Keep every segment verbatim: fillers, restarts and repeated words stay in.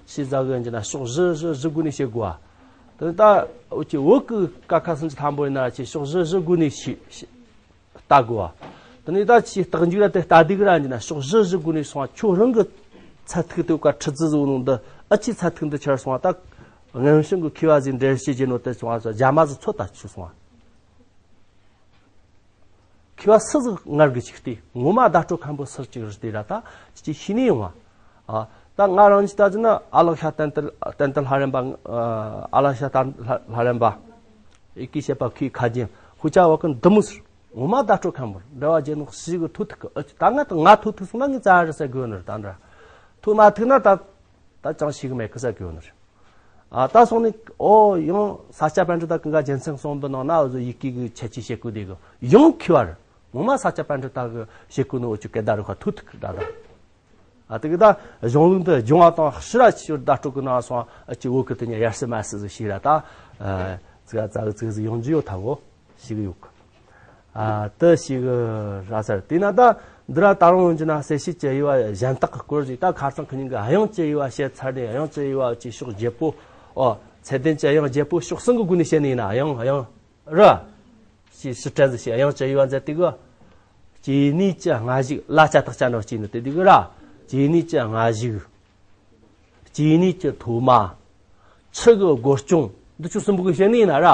ཞེས་ཟ་གི་ཡིན་གྱི་ན་ཕྱོགས་བཞི་བཞི་བཞི་སྒོ་ནས་བྱེད་དགོས་པ། དེ་ནི་ད་འུ་ཅི་བོད་ཀྱི་ཀ་ཁ་སུམ་ཅུ་ཐལ་མོ་ཡིན་ན་ཅི་ཕྱོགས་བཞི་བཞི་སྒོ་ནས་ཤེས་ཤེས་ལྟ་དགོས་པ། དེ་ནི་ད་ཅི་རྟགས་འཇུག་ར་དེ་ལྟ་དུས་ར་ཡིན་གྱི་ན་ཕྱོགས་བཞི་བཞི་སྒོ་ནས་སོང་བ། ཁྱོད་རང་གི་ཚད་ཐིག་དེ་ཀ་ཁྲི་ཙི་བཟོ་ནོ་འདི་ཨ་ཅི་ཚད་ཐིག་འདི་ཁྱེར་སོང་བ། ད་སྔོན་བྱུང་གི་མཁས་པ་ཟིག་འགྲེལ་བཤད་བྱེད་ནོ་དེ་སོང་བ་རྒྱ་མ་ཟིག་ཚོད་ལྟ་ཆུ་སོང་བ། མཁས་པ་སུ་ཟིག་ངར་གི་ཅིག་སྟེ། ངོ་མ་བརྡ་སྤྲོད་མཁན་པོ་སུ་ཅིག་རེད་དེ་ར་ད་ཅི་ཤེས་ནས་ཡོང་བ། ཨ། ད་ང་རང་ཅི་ལྟ་ཅི་ན་ཨ་ལགས་ཤ་ཏན་ཏན་ཏན་ཏན་ལྷ་རམས་པ། ཨ་ལགས་ཤ་ཏན་ལྷ་རམས་པ། ཨི་ཀི་བཤད་པ་ཁོའི་ཁ་རྒྱན་ཧུ་ཅག་བ་ཀུན་འདི་མོ་ཟེར། ངོ་མ་བརྡ་སྤྲོད་མཁན་པོར་འབྲེལ་བ་བརྒྱུད་ནོ་ཞིག་གི་ཐོ་ཐུག་གི། ཨ་ཅི་ད་ང་ད་ང་ཐོ་ཐུག་སོང་ན་ངས་རྩ་ར་ཟེར་དགོས་ནི་རེད། ད་འདྲ་ཐོ་མ་ཐུག་ན་ད་ད་ཅང་ཤེས་གི་མེད་གི་ཟེར་དགོས་ནི་རེད། ཨ། ད་སོང་ནས་ཨོ་ཡང་ས་སྐྱ་པཎྜི་ཏ་ཀུན་དགའ་རྒྱལ་མཚན་གསུངས་པའི་ནང་ན་འུ་ཟོ་ཡི་གེ་གི་ཁྱད་ཆོས་བཤད་གོ་དེ་གི་ཡང་མཁས་པ་རེད། ངོ་མ་ས་སྐྱ་པཎྜི་ཏ་གི་བཤད་གོ་ནི་འུ་ཅུ་སྐད་བརྡ་རུ་ཁ་ཐུག་ཐུག་གི་འདྲ་ད། ཨ། དེ་གི་ད་གཞུང་ལུགས་འདི་སྦྱོང་བ་དང་ཕྱི་ར་ཕྱི་བར་བརྡ་སྤྲོད་གི་ནང་སོང་ཨ་ཅི་བོད་གི་དེ་ཉིད་ཡར་སི་མ་སི་ཟིག་ཤེས་ར་ད། ཨ། ཙི་ག་ཙ་གི་ཙི་གི་ཟིག་ཡོང་རྒྱུ་ཡོད་ཐ་གོ་ཞིག་ཡོད་གི། ཨ། དེ་ཞིག་ར་ཟེར། དེས་ན་ད་འདི་ར་ད་རུང་ཡོང་རྒྱུ་ན་གསལ་བྱེད་ཀྱི་དབྱེ་བ་གཞན་དག་གི་སྐོར་ཞིག་ད་ཁ་སང་ཁི་ཉིན་གི་དབྱངས་ཀྱི་དབྱེ་བ་བཤད་ཚར་ནས། དབྱངས་ཀྱི་དབྱེ་བ་ཅིག་ཕྱོགས་བརྒྱད་པོ། ཨོ། ཚད་ལྡན་གྱི་དབྱངས་བརྒྱད་པོ་ཕྱོགས་གསུམ་གི་སྒོ་ནས་བཤད་ནི་ཡིན་ན། དབྱངས་དབྱངས་ར་ཞེས་ཕྱིར་དྲན་ཟིག་བྱས། དབྱངས་ཀྱི་དབྱེ་བ་མཛད་དེ་གི། སྐྱེ་གནས་ཀྱི་སྔ་གཞུག་ལ་ཅ་དག་ཅ་ན་སྐྱེ་ནི་དེ་དེ་གི་ར། སྐྱེ་གནས་ཀྱི་སྔ་གཞུག་སྐྱེ་གནས་ཀྱི་ཐོག་མ། ཆུ་གི་སྒོ་སྐྱོང་། འདི་ཆོ་གསུམ་པོ་གི་བཤད་ནི་ཡིན་ན་ར།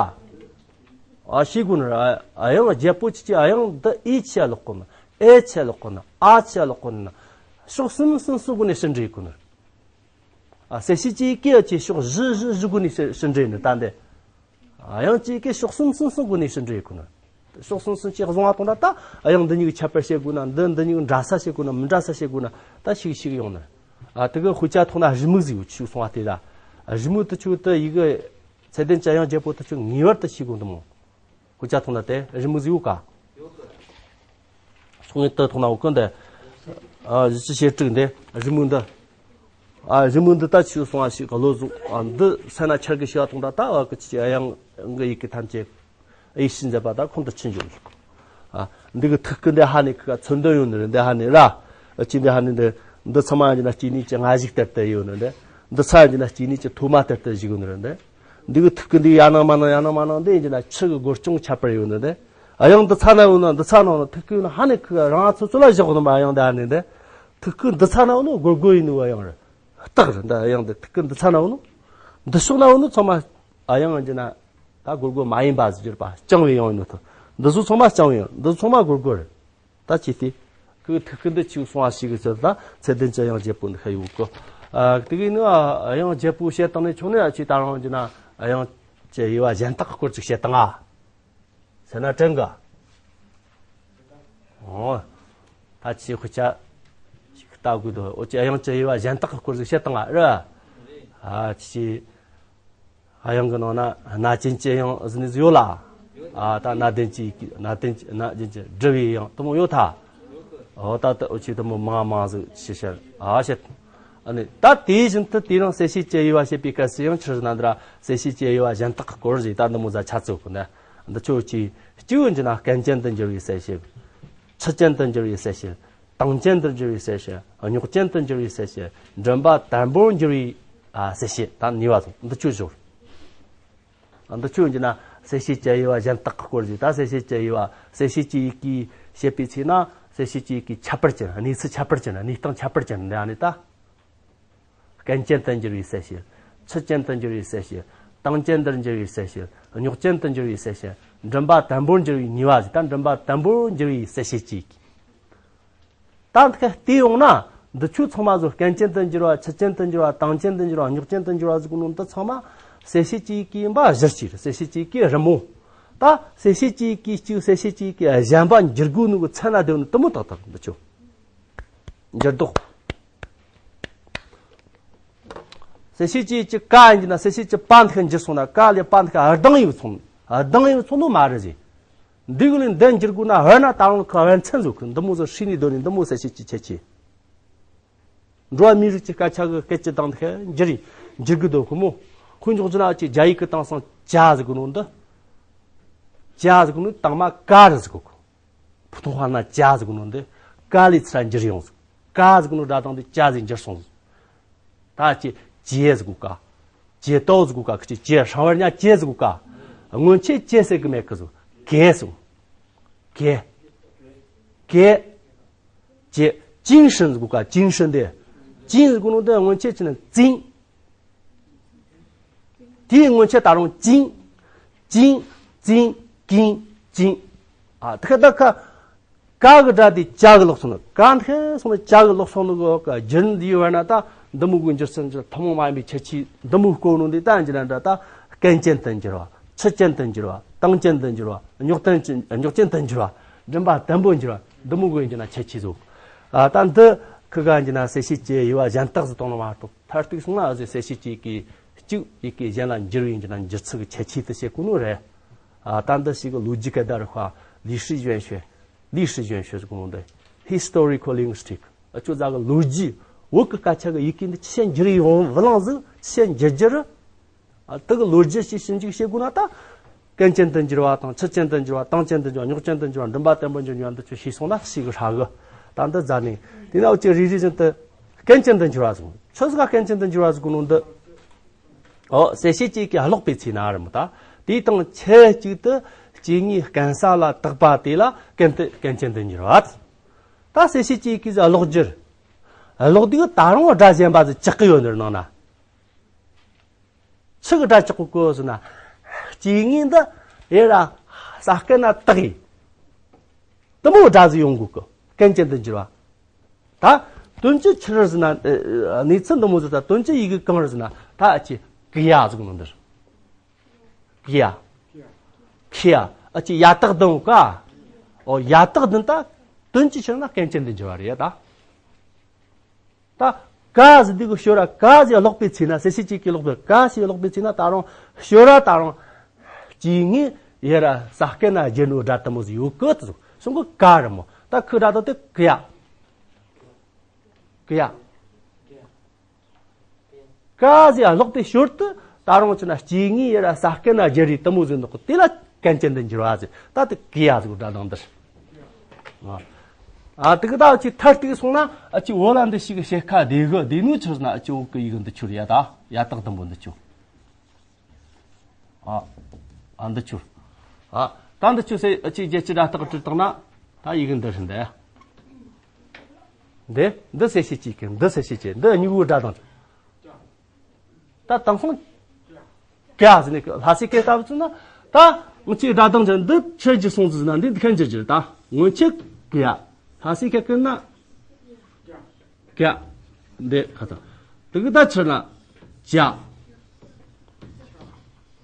ཨ། ཤེས་དགོས་ནི་ར། ཨ། དབྱངས་བརྒྱད་པོ་ཅིག་གི་དབྱངས་འདི་ཨེ་ཆེ་ལོག་གོ་ནི། ཨེ་ཆེ་ལོག་གོ་ནི། ཨ་ཆེ་ལོག་གོ་ནི། ཕྱོགས་གསུམ་གསུམ་གསུམ་སྒོ་ནས་ཕྱིར་འདྲེན་གོ་ནི། ཨ། གསལ་བྱེད་ཀྱི་ཡི་གེ་ཨ་ཅེ་ཕྱོགས་བཞི་བཞི་བཞི་སྒོ་ནས་ཕྱིར་འདྲེན་ནི་ད་འདི། ཨ། དབྱངས་ཀྱི་ཡི་གེ་ཕྱོགས་གསུམ་གསུམ་གསུམ་སྒོ་ནས་ཕྱིར་འདྲེན་གོ་ནི། ཕྱོགས་གསུམ་གསུམ་གྱི་བཟུང་བ་དང་འདྲ་ད། དབྱངས་འདི་གཉིས་ཀྱི་ཁྱད་པར་བཤད་དགོས་ན། འདི་འདི་གཉིས་ཀྱི་འདྲ་ས་བཤད་དགོས་ན། མི་འདྲ་ས་བཤད་དགོས་ན་ད་ཞིག་ཞིག་ཡོང་ནི། ཨ། དེ་གི་དཔེ་ཆ་ཐོག་ན་རི་མོ་ཟིག་ཡོད་ཆུག་སོང་བ་དེ་ལ། རི་མོ་དེ་ཆོ་དེ་ཡི་གེ་ཚད་ལྡན་གྱི་དབྱངས་བརྒྱད་པོ་དེ་ཆོ་ངེས་པར་དུ་ཤེས་དགོས་འདུག་མོ། དཔེ་ཆ་ཐོག་ན་དེ་རི་མོ་ཟིག་ཡོད་ཀ། ཡོད་གི། ཚོང་ངེས་དེ་ཐོག་ན་འོ་ཀི་འདི། ཨ། གཞི་བཅུ་ཞེ་དྲུག་འདི་རི་མོ་འདི། ཨ། རི་མོ་འདི་ད་ཆུ་སོང་བ་ཞིག་གི་བློ་བཟུང་། ཨ། འདི་སེམས་ན་འཆར་གི་ཤེས་པ་དང་འདྲ་ད། ཨ། གི་ཅི་དབྱངས་གི་ཡི་གེ་ཐམས་ཅད་ཡིད་བཞིན་མཛད་པ་ད་ཁོང་དུ་ཆུད་འཇོག་ལ། ཨ། འདི་གི་ཐིག་གི་འདི་ཧ་ནི་གི་མཚོན་དོན་ཡོད་ནི་རེད། འདི་ཧ་ནི་ར། ཨ། ཅི་འདི་ཧ་ནི་འདི། འདི་ཚང་མ་ཡིན་ན་སྐྱེ་གནས་ཀྱི་སྔ་གཞུག་ལྟར་དུ་ཡོད་ནི་འདི། འདི་ཚ་ཡིན་ན་སྐྱེ་གནས་ཀྱི་ཐོག་མ་ལྟར་དུ་བཞུགས་ནི་རེད་འདི། འདི་གི་ཐིག་གི་འདི་ཡ་ནང་མ་ནང་ཡ་ནང་མ་ནང་འདི་ཡིན་ན་ཆུ་གི་སྒོ་ལྕོང་ཁྱད་པར་ཡོད་ནི་འདི། ཨ། དབྱངས་འདི་ཚ་ན་འོ་ན་འདི་ཚ་ན་འོ་ན་ཐིག་གི་ཡོད་ན་ཧ་ནི་གི་རང་ཚོ་ཚོ་ལ་བཞག་ནི་མ་དབྱངས་འདི་ཧ་ནི་འདི། ཐིག་གི་འདི་ཚ་ན་འོ་ན་སྒོར་སྒོར་ཡིན་ནི་བ་དབྱངས་རེད། རྟགས་རེད་འདི། དབྱངས་འདི་ཐིག་གི་འདི་ཚ་ན་འོ་ན། འདི་ཕྱོགས་ན་འོ་ན་ཚང་མ་ཨ་དབྱངས་ཡིན་ན་ད་སྒོར་སྒོར་མ་ཡིན་པ་ཟེར་གྱུར་པ་རྐྱང་བའི་དབྱངས་ཡིན་ནོ་ཐོ། འདི་ཚོ་ཚང་མ་རྐྱང་བའི་དབྱངས། འདི་ཚོ་ཚང་མ་སྒོར་སྒོར་རེད། ད་ཅི་སྟེ། ཁོས་ཐིག་གི་འདི་ཆུ་སོང་བ་ཞིག་གི་ཚུལ་ད་ཚད་ལྡན་གྱི་དབྱངས་བརྒྱད་པོ་འདི་ཤ་ཡོད་གོ། ཨ། དེ་གི་ནི་ཨ་དབྱངས་བརྒྱད་པོ་བཤད་བཏང་ནས་ཆོག་ནི། ཨ་ཅི་ད་རང་གྱི་ན་དབྱངས་ཀྱི་དབྱེ་བ་གཞན་དག་གི་སྐོར་ཅིག་བཤད་བཏང་ཨ། ཟེར་ན་དྲན་གི། ཨོ། ད་ཅི་དཔེ་ཆ་ཞིག་ལྟ་དགོས་དོ། ཨོ་ཅི་དབྱངས་ཀྱི་དབྱེ་བ་གཞན་དག་གི་སྐོར་ཅིག་བཤད་བཏང་ཨ་རེད། ཨ་ཅི། དབྱངས་ཀྱི་ནང་ན་སྣ་ཅན་གྱི་དབྱངས་ཟེར་ནི་ཟིག་ཡོད་ལ། ཨ་ད་སྣ་ལྡན་གྱི་སྣ་ལྡན་གྱི་སྣ་ལྡན་གྱི་སྒྲུབ་པའི་དབྱངས་དེ་མོ་ཡོད་ཐ། ཨོ་ད་ད་འུ་ཆོས་དེ་མོ་མང་མང་ཟིག་ཤེས་བྱ་ཨ་བཤད། ཨ་ནི་ད་དེ་བཞིན་དུ་དེ་རིང་གསལ་བྱེད་ཀྱི་དབྱེ་བ་བཤད་པའི་སྐབས་སུ་ཡང་ཕྱིར་ན་འདི་ར་གསལ་བྱེད་ཀྱི་དབྱེ་བ་གཞན་དག་གི་སྐོར་ཞིག་ད་འདི་མོ་ཟ་ཆ་ཚོད་གོ་ན། འདི་ཆོས་ཀྱི་སྐྱེ་བོ་འཇི་ན་རྐན་ཅན་དུ་འགྱུར་བའི་གསལ་བྱེད། ཆུ་ཅན་དུ་འགྱུར་བའི་གསལ་བྱེད། དྭངས་ཅན་དུ་འགྱུར་བའི་གསལ་བྱེད། རྙོག་ཅན་དུ་འགྱུར་བའི་གསལ་བྱེད། མགྲིན་པ་དལ་པོར་འགྱུར་བའི་ཨ་གསལ་བྱེད། ད་ནུས་པ་ཚོ་འདི་ཆོས་སྦྱོར། འདི་ཆོས་ཡིན་གྱི་ན་གསལ་བྱེད་ཀྱི་དབྱེ་བ་གཞན་དག་གི་སྐོར་ཞིག་ད་གསལ་བྱེད་ཀྱི་དབྱེ་བ་གསལ་བྱེད་ཀྱི་ཡི་གེ་བཤད་པའི་ཚེ་ན་གསལ་བྱེད་ཀྱི་ཡི་གེ་ཁྱད་པར་ཅན། གནས་ཚུལ་ཁྱད་པར་ཅན། གནས་སྟངས་ཁྱད་པར་ཅན་འདི་ཨ་ནི་ད། རྐན་ཅན་དུ་འགྱུར་བའི་གསལ་བྱེད། ཆུ་ཅན་དུ་འགྱུར་བའི་གསལ་བྱེད། དྭངས་ཅན་དུ་འགྱུར་བའི་གསལ་བྱེད། རྙོག་ཅན་དུ་འགྱུར་བའི་གསལ་བྱེད། མགྲིན་པ་དལ་པོར་འགྱུར་བའི་ནུས་པ་ཞིག་ད་མགྲིན་པ་དལ་པོར་འགྱུར་བའི་གསལ་བྱེད་ཀྱི་ཡི་གེ། ད་འདི་ཁ་བལྟས་ཡོང་ན་འདི་ཆོས་ཚང་མ་ཟོ་རྐན་ཅན་དུ་འགྱུར་བ། ཆུ་ཅན་དུ་འགྱུར་བ། དྭངས་ཅན་དུ་འགྱུར་བ། རྙོག་ཅན་དུ་འགྱུར་བ་ཟེར་གོ་ནོ་འདི་ཚང་མ་གསལ་བྱེད་ཀྱི་ཡི་གེ་ཡིན་པ་གཞིར་བྱས་རེད། གསལ་བྱེད་ཀྱི་ཡི་གེ་རི་མོ། ད་གསལ་བྱེད་ཀྱི་ཡི་གེ་གཅིག་གསལ་བྱེད་ཀྱི་ཡི་གེ་གཞན་པ་འགྱུར་དགོས་ནོ་གི་ཚད་ན་བསྡད་ནོ་དེ་མོ་ཏག་ཏག་འདི་ཆོ། འགྱུར་ལྡོག་གསལ་བྱེད་ཀྱི་ཡི་གེ་ཀ་ཡིན་གྱི་ན་གསལ་བྱེད་ཀྱི་པ་འདི་ཁ་འགྱུར་སོང་ན་ཀ་ལས་པ་འདི་ཁ་ལྡང་ཡོད་སོང་། ལྡང་ཡོད་སོང་ནོ་མ་རེད་ཟེ། འདི་གི་ལས་འདི་འགྱུར་དགོས་ན་འོ་ན་ད་རུང་ཁ་བན་ཚན་བཟོ་གི་འདི་མོ་ཟོ་ཧྲི་ནི་དོ་ནི་འདི་མོ་གསལ་བྱེད་ཀྱི་ཁྱད་ཆོས། འགྲོ་བ་མིའི་རིགས་ཀྱི་སྐད་ཆ་གི་སྐད་ཀྱི་གདངས་དེ་འགྱུར་འགྱུར་གི་འདུག་གི་མོ། ཁོས་འཇོག་རྒྱུ་ན་ཅིག་རྒྱ་ཡིག་གི་སྟེང་སང་ཅ་ཟེར་གི་ནོ་འདི། ཅ་ཟེར་གི་ནོ་དང་མ་ཀ་རེད་ཟེར་གི། ཕུ་ཐུང་ཧ་ན་ཅ་ཟེར་གི་ནོ་འདི་ཀ་ལས་ཚུར་འགྱུར་ཡོང་ཟེར། ཀ་ཟེར་གི་ནོ་སྒྲ་གདངས་འདི་ཅ་ཟེར་འགྱུར་སོང་ཟེར། ད་ཅི་ ཇེ་ཟེར་གོ་ཀ་ཇེ་ཏོ་ཟེར་གོ་ཀ་ཁི་ཅི་ཇེ་ཧྲང་བར་ཉ་ཇེ་ཟེར་གོ་ཀ་སྔོན་ཆད་ཇེ་ཟེར་གི་མེད་གི་ཟེར། གེ་ཟེར། གེ། གེ། ཇེ། ཅིང་ཧྲིན་ཟེར་གོ་ཀ་ཅིང་ཧྲིན་དེ། ཅིང་ཟེར་གོ་ནོ་དེ་སྔོན་ཆད་ཅི་ན་ཙིང་། དེའི་སྔོན་ཆད་ད་རུང་ཅིང་། ཅིང་། ཙིང་། ཀིང་། ཅིང་། ཨ་དེ་ཁ་ད་ཁ། ཀ་གི་སྒྲ་དེ་ཇ་གི་ལོག་སོང་ནི། ཀ་འཐེན་སོང་ནི་ཇ་གི་ལོག་སོང་ནི་གི་ཀ་སྒྱུར་འདི་ཡོད་བ་ན་ད་འདི་མོ་གི་འགྱུར་ཚུལ་འགྱུར་ཐུན་མོང་མ་ཡིན་པའི་ཁྱད་ཆོས་འདི་མོ་བཀོད་ནོ་འདི་ད་འགྱུར་ན་འདྲ། ད་རྐན་ཅན་དུ་འགྱུར་བ། ཆུ་ཅན་དུ་འགྱུར་བ། དྭངས་ཅན་དུ་འགྱུར་བ། རྙོག་ཅན་དུ་རྙོག་ཅན་དུ་འགྱུར་བ། མགྲིན་པ་དམ་པོ་འགྱུར་བ། འདི་མོ་གི་འགྱུར་ན་ཁྱད་ཆོས་ཟིག་ཨ་ད་འདི་ཁི་ག་འགྱུར་ན་གསལ་བྱེད་ཀྱི་དབྱེ་བ་གཞན་དག་ཟིག་གཏོང་ནི་མ་གཏོགས། མཐར་ཐུག་སོང་ན་ཨ་ཟི་གསལ་བྱེད་ཀྱི་ཡི་གེ་གཅིག་ཡི་གེ་གཞན་ལ་འགྱུར་བའི་འགྱུར་ན་འགྱུར་ཚུལ་གྱི་ཁྱད་ཆོས་དེ་བཤད་གོ་ནོ་རེད། ཨ་ད་འདི་ཞིག་གི་ལོ་རྒྱུས་སྐད་བརྡ་རིག་པ་ལི་ཧྲི་ཞོན་ཤོས། ལི་ཧྲི་ཞོན་ཤོས་ཟེར་གོ་ནོ་འདི། Historical Linguistic། ཨ་ཅོ་ཛ་གི་ལོ་རྒྱུས། བོད་གི་སྐད་ཆ་གི་ཡི་གེ་འདི་ཅི་ཞིག་འགྱུར་ཡོང་བ་ལང་ཟིག་ཅི་ཞིག་འགྱུར་རྒྱུ་རེད། ཨ་དེ་གི་ལོ་རྒྱུས་ཅིག་ཞིབ་འཇུག་བྱེད་དགོས་ན་ད། རྐན་ཅན་དུ་འགྱུར་བ་དང་། ཆུ་ཅན་དུ་འགྱུར་བ། དྭངས་ཅན་དུ་འགྱུར་བ། རྙོག་ཅན་དུ་འགྱུར་བ། མགྲིན་པ་དམ་པོ་འགྱུར་འགྱུར་བ་འདི་ཚོ་ཤེས་སོང་ན་ཞིག་གི་ཧྲ་གི། ད་འདི་ཛ་ནི། དེ་ན་འུ་ཅག་རེ་རེ་བཞིན་དུ་རྐན་ཅན་དུ་འགྱུར་བ་ཟེར། ཆི་ཟིག་ག་རྐན་ཅན་དུ་འགྱུར་བ་ཟེར་གོ་ནོ་འདི། ཨོ་གསལ་བྱེད་ཅིག་གི་ཀློག་པའི་ཚེ་ན་རེད་མོ་ད། དེ་དང་ཆབས་ཅིག་ཏུ་སྐྱེ་དངོས་རྐན་ས་ལ་བཏགས་པ་དེ་ལ་རྐན་དུ་རྐན་ཅན་དུ་འགྱུར་བ། ད་གསལ་བྱེད་ཅིག་གི་ཀློག་རྒྱུར། ཀློག་དུས་ད་རུང་སྒྲ་གཞན་པ་ཟིག་ཆགས་ཀྱི་ཡོད་ནི་རེད་ནང་ན། ཆི་གི་སྒྲ་ཆགས་གོ་གི་ཟེར་ན། སྐྱེ་དངོས་འདི་ཡེ་ར་ས་སྐད་ན་བཏགས་ཡིན། དེ་མོ་སྒྲ་ཟིག་ཡོང་གོ་གི། རྐན་ཅན་དུ་འགྱུར་བ། ད་དོན་གྱི་ཆི་རེད་ཟེར་ན། ཨ་ཨ་གནས་ཚུལ་འདི་མོ་ཟིག་ད་དོན་གྱི་ཡི་གེ་གང་རེད་ཟེར་ན། ད་ཨ་ཅེ་ཀི་ཡ་ཟེར་གོ་ནོ་འདི་རེད། ཀི་ཡ། ཁི་ཡ། ཨ་ཅེ་ཡ་བཏགས་ལྡན་ག་ཨོ་ཡ་བཏགས་ལྡན་ད་དོན་གྱི་ཆི་རེད་ན་རྐན་ཅན་དུ་འགྱུར་བ་རེད་ད། ད་ཀ་ཟེར་དུས་གི་ཤོ་ར་ཀ་ཟེར་ཀློག་པའི་ཚེ་ན། གསལ་བྱེད་ཅིག་གི་ཀློག་པའི་ཀ་ཟེར་ཀློག་པའི་ཚེ་ན་ད་རུང་ཤོ་ར་ད་རུང་སྐྱེ་དངོས་ཡེ་ར་ས་སྐད་ན་སྦྱར་ནོ་སྒྲ་དེ་མོ་ཟིག་ཡོད་གི་ཟེར་གོ་གི། ཀ་རེད་མོ། ད་ཁི་སྒྲ་དག་དེ་ཀི་ཡ། ཀི་ཡ། ཀ་ཟེར་ཀློག་པའི་ཞོར་དུ་ད་རུང་ཆི་ན་སྐྱེ་དངོས་ཡེ་ར་ས་སྐད་ན་སྦྱར་རེ་དེ་མོ་ཟིག་འདུག་གི། དེ་ལ་རྐན་ཅན་དུ་འགྱུར་བ་ཟེར། ད་དེ་ཀི་ཡ་ཟེར་གོ་སྒྲ་གདངས་འདི་རེད། ཨ་དེ་གི་ད་ཅིག་མཐར་ཐུག་སོང་ན་ཨ་ཅིག་འོ་ལ་འདི་ཞིག་གི་ཤེལ་ཁ་བདེ་གི་བདེ་ནོ་ཆི་ཟེར་ན། ཨ་ཅིག་འོག་གི་ཡི་གེ་འདི་ཆོ་རེད་ཡ། ད་ཡ་བཏགས་ལྡན་པོ་འདི་ཆོ། ཨ་ཨ་འདི་ཆོ། ཨ་ད་འདི་ཆོ་ཟེར། ཨ་ཅིག་རྒྱལ་སྤྱི་སྒྲ་རྟགས་བྲིས་བཏང་ན་ད་ཡི་གེ་འདི་རེད་འདི། འདི་འདི་གསལ་བྱེད་ཅིག་གི། འདི་གསལ་བྱེད་ཅིག། འདི་གཉིས་པོའི་སྒྲ་གདངས། ད་དེང་སང་ཀ་ཟེར་ནས་ལྷ་སའི་སྐད་ལྟ་བུ་ཚོ་ན། ད་ང་ཚོའི་སྒྲ་གདངས་ཀྱི་འདི་ཆི་འགྱུར་སོང་ཟེར་ན། འདི་འདི་ཁ་འགྱུར་གྱི་རེད། ད་སྔོན་ཆད་ཀི་ཡ། ལྷ་སའི་སྐད་ཀི་ན་ཀ། འདི་ཁ་ད། དེ་གི་ད་ཆི་ན་ཅ།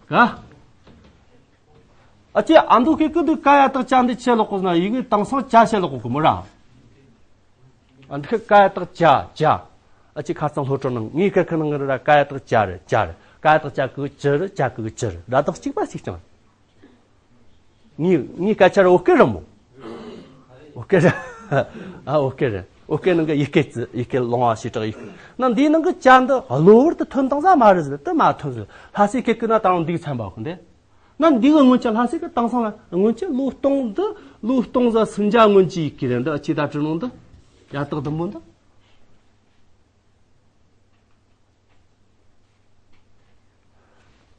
ཀ། ཨ་ཅེ་ཨ་མདོ་སྐད་ཀི་འདི་ཀ་ཡ་བཏགས་ཀྱ་འདི་ཆི་ཀློག་གོ་ཟེར་ན། ཡི་གེ་དེང་སང་ཅ་ཆི་ཀློག་གོ་གི་མོ་ར། ཨ་འདི་ཁ་ཀ་ཡ་བཏགས་ཀྱ་ཀྱ། ཨ་ཅེ་ཁ་རྩང་ལྷོ་བྲག་ནང་ངའི་སྐད་ཁ་ནང་ར་ཀ་ཡ་བཏགས་ཀྱ་རེད། ཀྱ་རེད། ཀ་ཡ་བཏགས་ཀྱ་གི་ཀྱི་རེད། ཀྱ་གི་ཀྱི་རེད། སྒྲ་གདངས་གཅིག་པ་གཅིག་རྐྱང་། ངའི་ངའི་སྐད་ཆ་ར་བོད་སྐད་རེད་མོ། བོད་སྐད་རེད། ཨ་བོད་སྐད་རེད། བོད་སྐད་ནང་གི་ཡི་གེ་ཙི། ཡི་གེ་ལོང་བ་ཞེས་གྲགས་ཡི་གེ་ན། འདིའི་ནང་གི་ཀྱ་འདི་གློ་བུར་དུ་ཐོན་བཏང་ས་མ་རེད་ཟེར། དེ་མ་ཐོན་ཟེར། ལྷ་སའི་སྐད་ཀི་ན་ད་རུང་འདིའི་ཚན་པ་གི་འདི། ན་འདི་གི་སྔོན་ཆད་ལྷ་སའི་སྐད་དེང་སང་ལ་སྔོན་ཆད་ལོ་སྟོང་འདི་ལོ་སྟོང་ཟ་སུམ་བརྒྱ་སྔོན་གྱི་ཡི་གེ་རེད། འདི་ཨ་ཅེ་ད་བྲིས་ནོ་འདི་ཡ་བཏགས་ལྡན་པོ་འདི།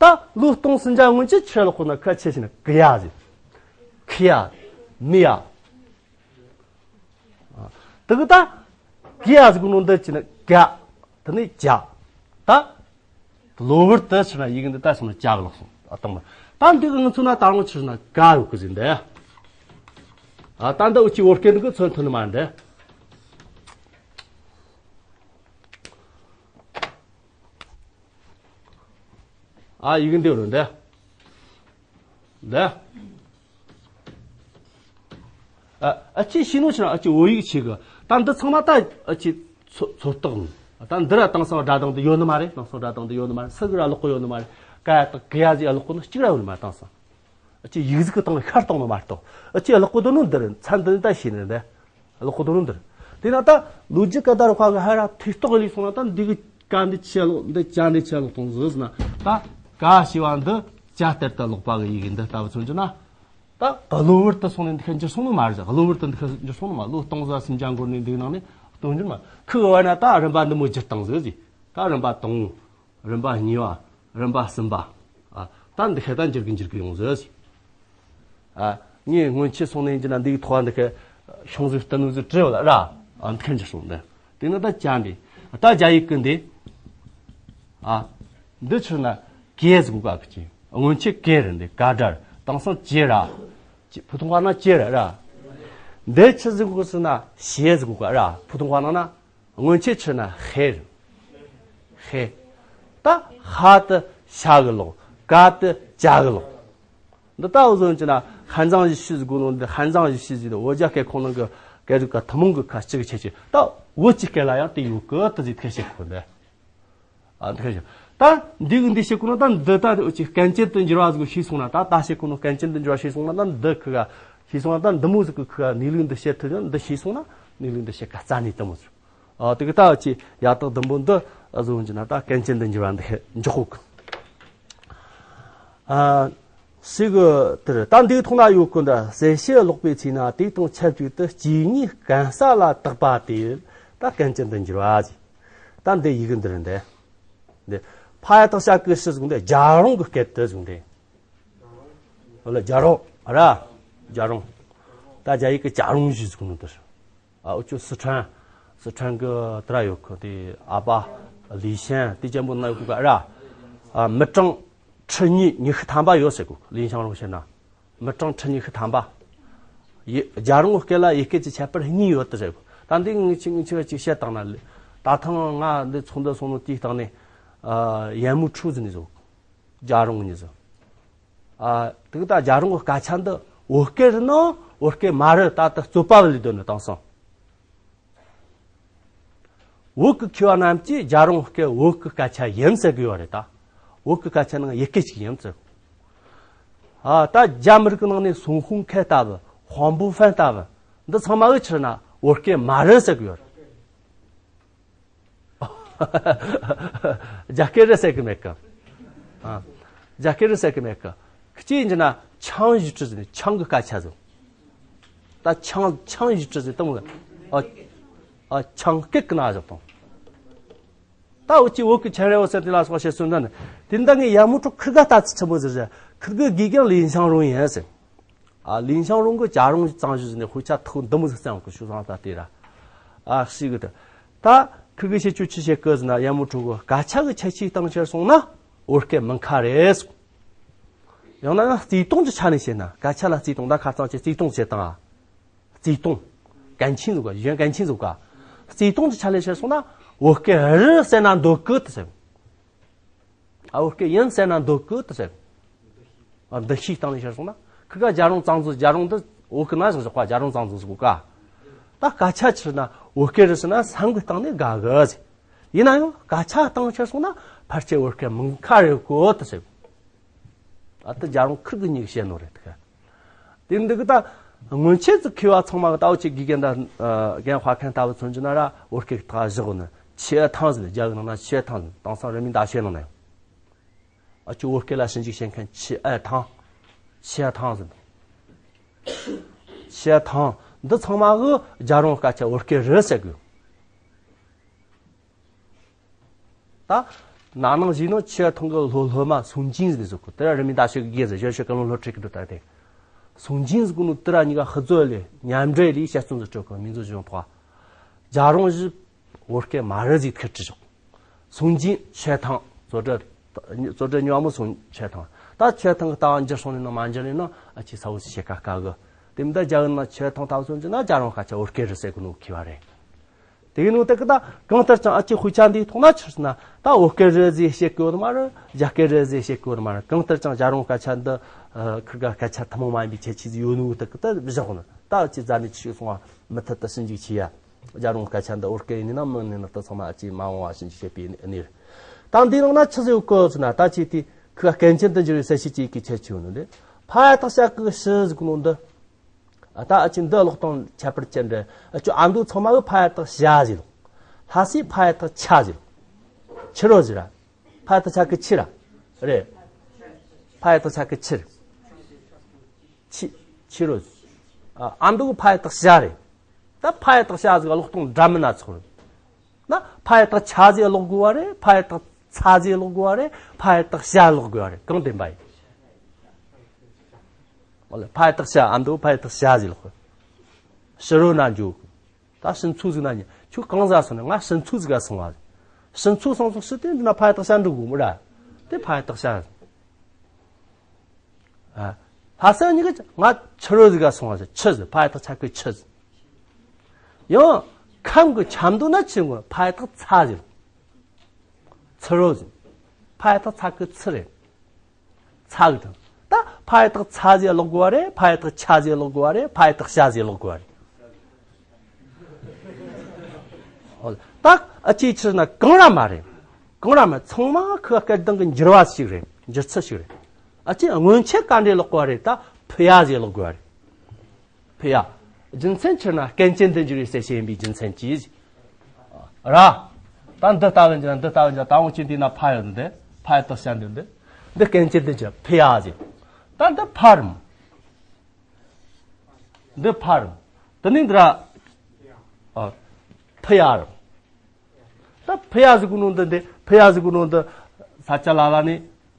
ད་ལོ་སྟོང་སུམ་བརྒྱ་སྔོན་ཆད་ཆི་ཀློག་གོ་ན། ཁ་ཆེ་ཆེ་ན་ཀི་ཡ་ཟེར། ཁི་ཡ། མི་ཡ། དེ་གི་ད་ཀི་ཡ་ཟེར་གོ་ནོ་འདི་ཆི་ན་ཀ། དེ་ནས་ཀྱ། ད་གློ་བུར་དུ་ཆི་ན་ཡི་གེ་འདི་ད་ཆི་ན་ཅ་ཀློག་སོང་། ཨ་དང་མ་ད་འདི་གི་ང་ཚོ་ན་ད་རུང་ཆི་ན་ཀ་ཡོད་གི་ཟེར་འདི། ཨ་ད་འདི་འུ་ཅི་བོད་སྐད་འདི་གི་མཚོན་ཐུབ་ནི་མ་འདི། ཨ་ཡི་གེ་འདི་རུ་འདི། འདི། ཨ་ཨ་ཅེ་ཤེས་ནོ་ཆི་ན་ཨ་ཅེ་བོད་ཡིག་ཆེ་གི། ད་འདི་ཚང་མ་ད་ཨ་ཅེ་ཚོད་ཚོད་ལྟ་ནི། ད་འདི་ར་དེང་སང་སྒྲ་གདངས་འདི་ཡོད་ནི་མ་རེད། དེང་སང་སྒྲ་གདངས་འདི་ཡོད་ནི་མ་རེད། སུ་གི་ར་ཀློག་གི་ཡོད་ནི་མ་རེད། ཀ་ཡ་བཏགས་ཀི་ཡ་ཟེར་ཀློག་གོ་ནི་གཅིག་ར་ཡོད་ནི་མ་རེད། དེང་སང་ཨ་ཅེ་ཡིག་གཟུགས་གི་སྟེང་ཤར་གཏོང་ནི་མ་གཏོགས། ཨ་ཅེ་ཀློག་གོ་དོ་ནོ་འདི་རེད། མཚན་འདི་ནི་ད་ཤེས་ནི་རེད། ཀློག་གོ་དོ་ནོ་འདི་རེད། དེ་ན་ད་ལོ་རྒྱུས་སྐད་བརྡ་རིག་པ་གི་ཧ་ར་ཐུགས་རྟོག་ལས་སོང་ན། ད་འདི་གི་ཀ་འདི་ཆི་ཀློག་འདི་ཅ་འདི་ཆི་ཀློག་གཏོང་ཟིག་ཟེར་ན། ད་ཀ་ཞེས་པ་འདི་ཅ་ལྟར་དུ་ཀློག་པ་གི་ཡི་གེ་འདི་ལྟ་བུ་མཚོན་རྒྱུ་ན། ད་གློ་བུར་དུ་སོང་ནས་འདི་ཁ་འགྱུར་སོང་ནི་མ་རེད། གློ་བུར་དུ་འདི་ཁ་འགྱུར་སོང་ནི་མ། ལོ་སྟོང་ཟ་སུམ་བརྒྱ་འགོར་ནས་འདི་ནང་ནས་སྟོན་རྒྱུ་མ། ཁི་གི་བར་ན་ད་རིམ་པ་འདི་མོ་བསྒྱུར་བཏང་ཟིག་ཟེར། ད་རིམ་པ་དང་ རིམ་པ་གཉིས་པ། རིམ་པ་གསུམ་པ། ཨ། ད་འདི་ཁ་ད་འགྱུར་གི་འགྱུར་གི་ཡོང་ཟེར། ཨ། ངས་སྔོན་ཆད་སོང་ནས་ཡིན་གྱི་ན་འདིའི་ཐོག་འདི་ཁ་ཤོང་ཟིག་བསྟན་ནོ་ཟིག་བྲིས་ཡོད་ལ་ར། ཨ། འདི་ཁ་འགྱུར་སོང་འདི། དེ་ནི་ད་ཅ་འདི། ད་རྒྱ་ཡིག་གི་འདི། ཨ། འདི་ཆི་ན་ཀེ་ཟེར་གོ་ག་གི་ཅི། སྔོན་ཆད་ཀེ་རེད། འདི་ཀ་སྒྲ་རེད། དེང་སང་ཅེ་ར། ཅེ། 普通话ན་ཅེ་རེད་ར། འདི་ཆི་ཟེར་གོ་ཟེར་ན་ཤེ་ཟེར་གོ་ག་ར། 普通话ན་ན། སྔོན་ཆད་ཆི་ན་ཧེ་རེད། ཧེ། ད་ཧ་དེ་ཤ་གི་ལོག་ཀ་དེ་ཅ་གི་ལོག་འདི་ལྟ་བུ་བཟོ་ཡིན་གྱི་ན་ཧན་ཙང་ཞི་ཤི་ཟེར་གོ་ནོ་འདི་ཧན་ཙང་ཞི་ཤི་ཟེར་དེ་འོ་ཇ་སྐད་ཁོང་ནང་གི་སྐད་རིགས་ཀ་ཐུན་མོང་གི་ཁ་གཅིག་ཆེ་ཆེ་ད་བོད་ཀྱི་སྐད་ལ་ཡང་དེ་ཡོད་གི་དེ་ཟིག་ཐེ་ཤེས་གོ་འདི། ཨ། འདི་ཁ་ཤོ། ད་འདི་གི་འདི་བཤད་གོ་ནོ་ད་འདི་ད་འདི་འུ་ཅི་སྐད་ཅན་དུ་འགྱུར་བ་ཟིག་ཤེས་སོང་ན་ད་ད་བཤད་གོ་ནོ་སྐད་ཅན་དུ་འགྱུར་བ་ཤེས་སོང་ན་ད་འདི་ཁི་ག་ཤེས་སོང་ན་ད་འདི་མོ་ཟིག་གི་ཁི་ག་གནས་ལུགས་འདི་བཤད་ཐུབ་ཡང་འདི་ཤེས་སོང་ན་གནས་ལུགས་འདི་བཤད་ག་རྩ་ནས་དུ་མོ་ཟིག་ཨ། དེ་གི་ད་ཅི་ཡ་དག་ཟླུམ་པོ་འདི་བཟོ་འཇི་ན་ད་སྐད་ཅན་དུ་འགྱུར་བ་འདི་འཇོག་གོ་གི། ཨ། སི་གི་དེར་ད་འདིའི་ཐོག་ན་ཡོད་གི་འདི་གསལ་བྱེད་ཀློག་པའི་ཚེ་ན་དེ་དང་ཆབས་ཅིག་ཏུ་སྐྱེ་དངོས་གན་ས་ལ་བཏགས་པ་དེ་ད་སྐད་ཅན་དུ་འགྱུར་བ་ཟེར། ད་འདི་ཡི་གེ་འདི་རེད་འདི། འདི་ཕ་ཡ་བཏགས་ཤ་གི་ཤི་ཟེར་གོ་འདི་རྒྱ་རོང་གི་སྐད་དུ་ཟེར་གོ་འདི། ཨོ་ལ་རྒྱ་རོང་ར། རྒྱ་རོང་། ད་རྒྱ་ཡིག་གི་ཇ་རོང་ཞུ་ཟེར་གོ་ནོ་དེ་རེད། ཨ། འུ་ཅོ་སི་ཁྲོན། སི་ཁྲོན་གི་དེ་ར་ཡོད་གི་དེ་ཨ་པ་ལི་ཤན་དེ་ཅན་པོ་ན་ཡོད་གི་ག་ར། ཨ། མི་གྲངས་ཁྲི་གཉིས་ཉི་ཤུ་ཐམ་པ་ཡོད་ཟེར་གོ། ལིན་ཞང་རུང་ཕྱིར་ན། མི་གྲངས་ཁྲི་ཉི་ཤུ་ཐམ་པ། ཡི། རྒྱ་རོང་སྐད་ལ་ཡི་གེ་གི་ཁྱད་པར་གཉིས་ཡོད་དེ་ཟེར་གོ། ད་འདི་ངས་ཅིག་ངས་ཅིག་ཅིག་བཤད་བཏང་ན་ལེ། ད་ཐེངས་ང་འདི་ཚོགས་འདུ་སོང་ནོ་དེའི་སྟེང་ནས། ཨ། ཡན་མུ་ཁྲུ་ཟེར་ནས་ཟེར་གོ། རྒྱ་རོང་གཉིས་ཟེར། ཨ། དེ་གི་ད་རྒྱ་རོང་གི་སྐད་ཆ་འདི་བོད་སྐད་རེད་ན་བོད་སྐད་མ་རེད་ད་ད་རྩོད་པ་བ་ལས་དོན་ནི་དེང་སང་། བོད་ཀྱི་མཁས་པ་རྣམས་ཀྱིས་རྒྱ་རོང་སྐད་བོད་ཀྱི་སྐད་ཆ་ཡིན་ཟེར་གི་ཡོད་རེད་ད། བོད་ཀྱི་སྐད་ཆ་ནང་ཡི་གེ་གཅིག་ཡིན་ཟེར། ཨ། ད་རྒྱ་མི་རིགས་ཀྱི་ནང་ནས་སུན་ཧུང་ཁེ་ལྟ་བུ་ཧོང་པུ་ཧྥན་ལྟ་བུ་འདི་ཚང་མ་གི་ཕྱིར་ན་བོད་སྐད་མ་རེད་ཟེར་གི་ཡོད་རེད། རྒྱ་སྐད་རེད་ཟེར་གི་མེད་གི། ཨ། རྒྱ་སྐད་རེད་ཟེར་གི་མེད་གི། གཅིག་ཡིན་གྱི་ན་ཆང་ཞུ་ཁྲི་ཟེར་ནས་ཆང་གི་སྐད་ཆ་ཟེར། ད་ཆང་ཆང་ཞུ་ཁྲི་ཟེར་དང་། ཨ། ཨ། ཆང་སྐད་གི་ན་ཞོག་དང་། ད་འུ་ཅི་བོད་ཀྱི་ཆན་རེ་བོ་ཟེར་དེ་ལ་སོགས་བཤད་སོང་ཙང་ནི། དེ་འདྲ་ངས་ཡ་མུ་ཁྲོ་ཁིར་ག་ལྟ་ཚུལ་ཆེན་པོ་ཟེར་ཟེར། ཁིར་གི་དགེ་རྒན་ལིན་ཞང་རུང་ཡིན་ཟེར། ཨ། ལིན་ཞང་རུང་གི་ཇ་རོང་གཙང་ཞུ་ཟེར་ནས་དཔེ་ཆ་ཐོག་འདི་མོ་ཟིག་བརྩམས་གི་ཤུགས་སང་ད་དེ་ར། ཨ། ཤི་གི་ད། ད་ཁི་གི་བཤད་རྒྱུ་ཆི་བཤད་གི་ཟེར་ན་ཡ་མུ་ཁྲོ་གི་སྐད་ཆ་གི་ཁྱད་ཆོས་སྟེང་ཕྱིར་སོང་ན་བོད་སྐད་མིན་ཁ་རེད་གསུངས། ཡང་ན་ཡང་བརྩེ་དུང་གི་ཆ་ནས་བཤད་ན་སྐད་ཆ་ལ་བརྩེ་དུང་ད་ཁ་རྩང་ཆེ་བརྩེ་དུང་བྱེད་དང་། བརྩེ་དུང་། 感情 ཟེར་ག་གཞན་感情 ཟེར་ག་བརྩེ་དུང་གི་ཆ་ནས་ཕྱིར་སོང་ན་བོད་སྐད་རེད་ཟེར་ན་འདོད་གི་ད་ཟེར། ཨ། བོད་སྐད་ཡིན་ཟེར་ན་འདོད་གི་ད་ཟེར། ཨ། འདུ་ཤེས་སྟེང་ནས་ཕྱིར་སོང་ན་ཁི་ག་ཇ་རོང་གཙང་བཟོ་ཇ་རོང་འདི་བོད་ཀྱི་ན་ཞིག་བཞག་པ་ཇ་རོང་གཙང་བཟོ་ཟེར་གོ་ག་ད་སྐད་ཆ་ཕྱིར་ན་བོད་སྐད་རེད་ཟེར་ན་སེམས་གི་སྟེང་ནས་དགའ་གི་ཟེར། ཡིན་ན་ཡང་སྐད་ཆ་སྟེང་ཕྱིར་སོང་ན་ཕལ་ཆེར་བོད་སྐད་མིན་ཁ་རེད་གོ་ད་ཟེར། ཨ། ད་ཇ་རོང་ཁིར་གི་གཉིས་བཤད་ནོ་རེད་ད། དེ་འདི་གི་ད་སྔོན་ཆད་ཀྱི་མཁས་པ་ཚང་མ་གི་ད་འུ་ཅི་དགེ་རྒན་ད་རྒན་དཔའ་མཁན་ལྟ་བུ་མཚོན་གྱི་ན་ར་བོད་སྐད་ཀྱི་ཐག་བཞག་ནི་ཆེ་ཐང་ཟེར་ནས་རྒྱ་གི་ནང་ན་ཆེ་ཐང་ཟེར། དེང་སང་རི་མིན་ད་ཤེས་ནང་ན་ཡང་། ཨ་ཅོ་བོད་སྐད་ལ་ཞིབ་འཇུག་བྱེད་མཁན་ཆེ་ཨ་ཐང་། ཆེ་ཐང་ཟེར། ཆེ་ཐང་འདི་ཚང་མ་གི་ཇ་རོང་སྐད་ཆ་བོད་སྐད་རེད་ཟེར་གི་ཡོད། ད། ན་ནིང་གཞེས་ནིང་ཆེ་ཐང་གི་སློབ་སློབ་མ་སུང་ཅིན་ཟེར་ནས་ཟེར་གོ། དེ་ར་རི་མིན་ད་ཤོད་གི་དགེ་ཟེར་ཞོ་ཤོད་ཀ་ལོང་སློབ་ཁྲིད་གི་འགྲོ་ད་དེ། སུང་ཅིན་ཟེར་གོ་ནོ་དེ་ར་གཉིས་ཀ་ཧི་ཛོ་ལེ་མཉམ་འབྲེལ་ལས་དཔྱད་རྩོམ་ཟིག་སྤྲོད་གི་མིང་ཟོ་གཞུང་ཐོག་ཇ་རོང་བཞི་བོད་སྐད་མ་རེད་ཟིག་ཁེར་ཁྲི་ཞོག་སུང་ཅིན་ཆེ་ཐང་། 作者། 作者 ཉོ་མོ་སུང་ཆེ་ཐང་། ད་ཆེ་ཐང་གི་ལྟ་བ་འགྱུར་སོང་ནས་ན་མ་འགྱུར་ནས་ན་ཨ་ཅི་ས་བོ་ཞིག་བྱེད་ཀ་དཀའ་གི། དེ་མི་ད་རྒྱ་གི་ན་ཆེ་ཐང་ལྟ་བུ་སོང་ཅི་ན་ཇ་རོང་སྐད་ཆ་བོད་སྐད་རེད་ཟེར་གི་ནོ་མཁས་པ་རེད། དེ་གི་ནོ་དེ་གི་ད་གང་ལྟར་ཀྱང་ཨ་ཅེ་དཔེ་ཆ་འདིའི་ཐོག་ན་ཆི་ཟེར་ན་ད་བོད་སྐད་རེད་ཟེར་བཤད་གི་ཡོད་མ་རེད། རྒྱ་སྐད་རེད་ཟེར་བཤད་གི་ཡོད་མ་རེད། གང་ལྟར་ཀྱང་ཇ་རོང་སྐད་ཆ་འདི་ཁིར་ག་སྐད་ཆ་ཐུན་མོང་མ་ཡིན་པའི་ཁྱད་ཆོས་ཟིག་ཡོད་ནོ་དེ་གི་ད་བཞག་ནི་ད་ཨ་ཅེ་རྫ་ནས་ཆི་ཞིག་སོང་བ་མུ་མཐུད་དུ་ཞིབ་འཇུག་བྱེད་ཡ། ཇ་རོང་སྐད་ཆ་འདི་བོད་སྐད་ཡིན་ནི་ན་མིན་ནི་ན་ད་ཚང་མ་ཨ་ཅེ་མ་འོངས་བ་ཞིབ་འཇུག་བྱེད་པའི་གནས་རེད། ད་འདིའི་ནང་ན་ཆི་ཟིག་ཡོད་གི་ཟེར་ན་ད་ཅིག་དེ་ཁིར་ག་སྐད་ཅན་དུ་འགྱུར་བའི་གསལ་བྱེད་ཅིག་གི་ཁྱད་ཆོས་ཡོད་ནི་རེད། ཕ་ཡ་བཏགས་ཤ་གི་ཤི་ཟེར་གོ་ནོ་འདི། ཨ། ད་ཨ་ཅེ་འདི་ཀློག་སྟངས་ཁྱད་པར་ཅན་རེད། ཨ་ཅོ་ཨ་མདོ་ཚང་མ་གི་ཕ་ཡ་བཏགས་ཤ་ཟེར་ལོ། ལྷ་སའི་ཕ་ཡ་བཏགས་ཆ་ཟེར་ལོ། ཆི་རོ་ཟེར་ར། ཕ་ཡ་བཏགས་ཆ་གི་ཆི་ར། རེད། ཕ་ཡ་བཏགས་ཆ་གི་ཆི་རེད། ཆི། ཆི་རོ་ཟེར། ཨ། ཨ་མདོ་གི་ཕ་ཡ་བཏགས་ཤ་རེད། ད་ཕ་ཡ་བཏགས་ཤ་ཟེར་ག་ཀློག་སྟངས་འདྲ་མིན་སྣ་ཚོགས་རེད། ན་ཕ་ཡ་བཏགས་ཆ་ཟེར་ཀློག་དགོས་པ་རེད། ཕ་ཡ་བཏགས་ ཚ་ཟེར་ཀློག་དགོས་པ་རེད། ཕ་ཡ་བཏགས་ཤ་ཀློག་དགོས་པ་རེད། གང་བདེན་པ་ཡིན། ཕ་ཡ་བཏགས་ཤ། ཨ་མདོ་ཕ་ཡ་བཏགས་ཤ་ཟེར་ཀློག་དགོས། ཕྱི་རོལ་ན་འགྱོ། ད་ཕྱི་མཚོ་ཟིག་ན་ཉེ། ཁྱོད་གང་ཟ་སོང་ནས། ང་ཕྱི་མཚོ་ཟིག་ག་སོང་བ། ཕྱི་མཚོ་སོང་སོང་ཕྱི་དེ་འདི་ན་ཕ་ཡ་བཏགས་ཤ་འགྲོ་དགོས་མོ་ར། དེ་ཕ་ཡ་བཏགས་ཤ། ཨ། ལྷ་ས་གཉིས་ཀ་ང་ཕྱི་རོལ་ཟིག་ག་སོང་བ། ཕྱི་ཟིག་ཕ་ཡ་བཏགས་ཆ་གི་ཕྱི་ཟིག་ཡང་ཁམས་ཀྱི་ཆ་མདོ་ན་ཆི་ངོ་ཕ་ཡ་བཏགས་ཚ་ཟིག་ཚི་རོ་ཟིག་ཕ་ཡ་བཏགས་ཚ་གི་ཚི་རེད། ཚ་གི་དང་། ད་ཕ་ཡ་བཏགས་ཚ་ཟེར་ཀློག་དགོས་པ་རེད། ཕ་ཡ་བཏགས་ཆ་ཟེར་ཀློག་དགོས་པ་རེད། ཕ་ཡ་བཏགས་ཤ་ཟེར་ཀློག་དགོས་པ་རེད། ཨོ། ད་ཨ་ཅེ་ཕྱིར་ན་གང་ར་མ་རེད། གང་ར་མ། ཚང་མ་ཁོའི་སྐད་གདངས་ཀྱི་འགྱུར་བ་ཞིག་རེད། འགྱུར་ཚུལ་ཞིག་རེད། ཨ་ཅེ་སྔོན་ཆད་ག་འདྲས་ཀློག་དགོས་པ་རེད། ད་ཕི་ཡ་ཟེར་ཀློག་དགོས་པ་རེད། ཕི་ཡ། རྒྱུ་མཚན་ཕྱིར་ན་སྐད་ཅན་དུ་འགྱུར་བའི་གསལ་བྱེད་ཡིན་པའི་རྒྱུ་མཚན་གྱིས། ར། ད་འདི་ལྟ་བུ་འགྱུར་ན་འདི་ལྟ་བུ་འགྱུར། ད་འོ་ཅི་འདི་ན་ཕ་ཡོད་འདི། ཕ་ཡ་བཏགས་ཤ་འདི་འདི། འདི་སྐད་ཅན་དུ་འགྱུར། ཕི་ཡ་ཟེར། ད་འདི་ཕ་རམ། འདི་ཕ་རམ། དེ་ནས་འདི་ར། ཨ། ཕི་ཡ་རམ། ད་ཕི་ཡ་ཟེར་གོ་ནོ་འདི་འདི། ཕི་ཡ་ཟེར་གོ་ནོ་འདི། ས་ཆ་ལ་ལ་ནི།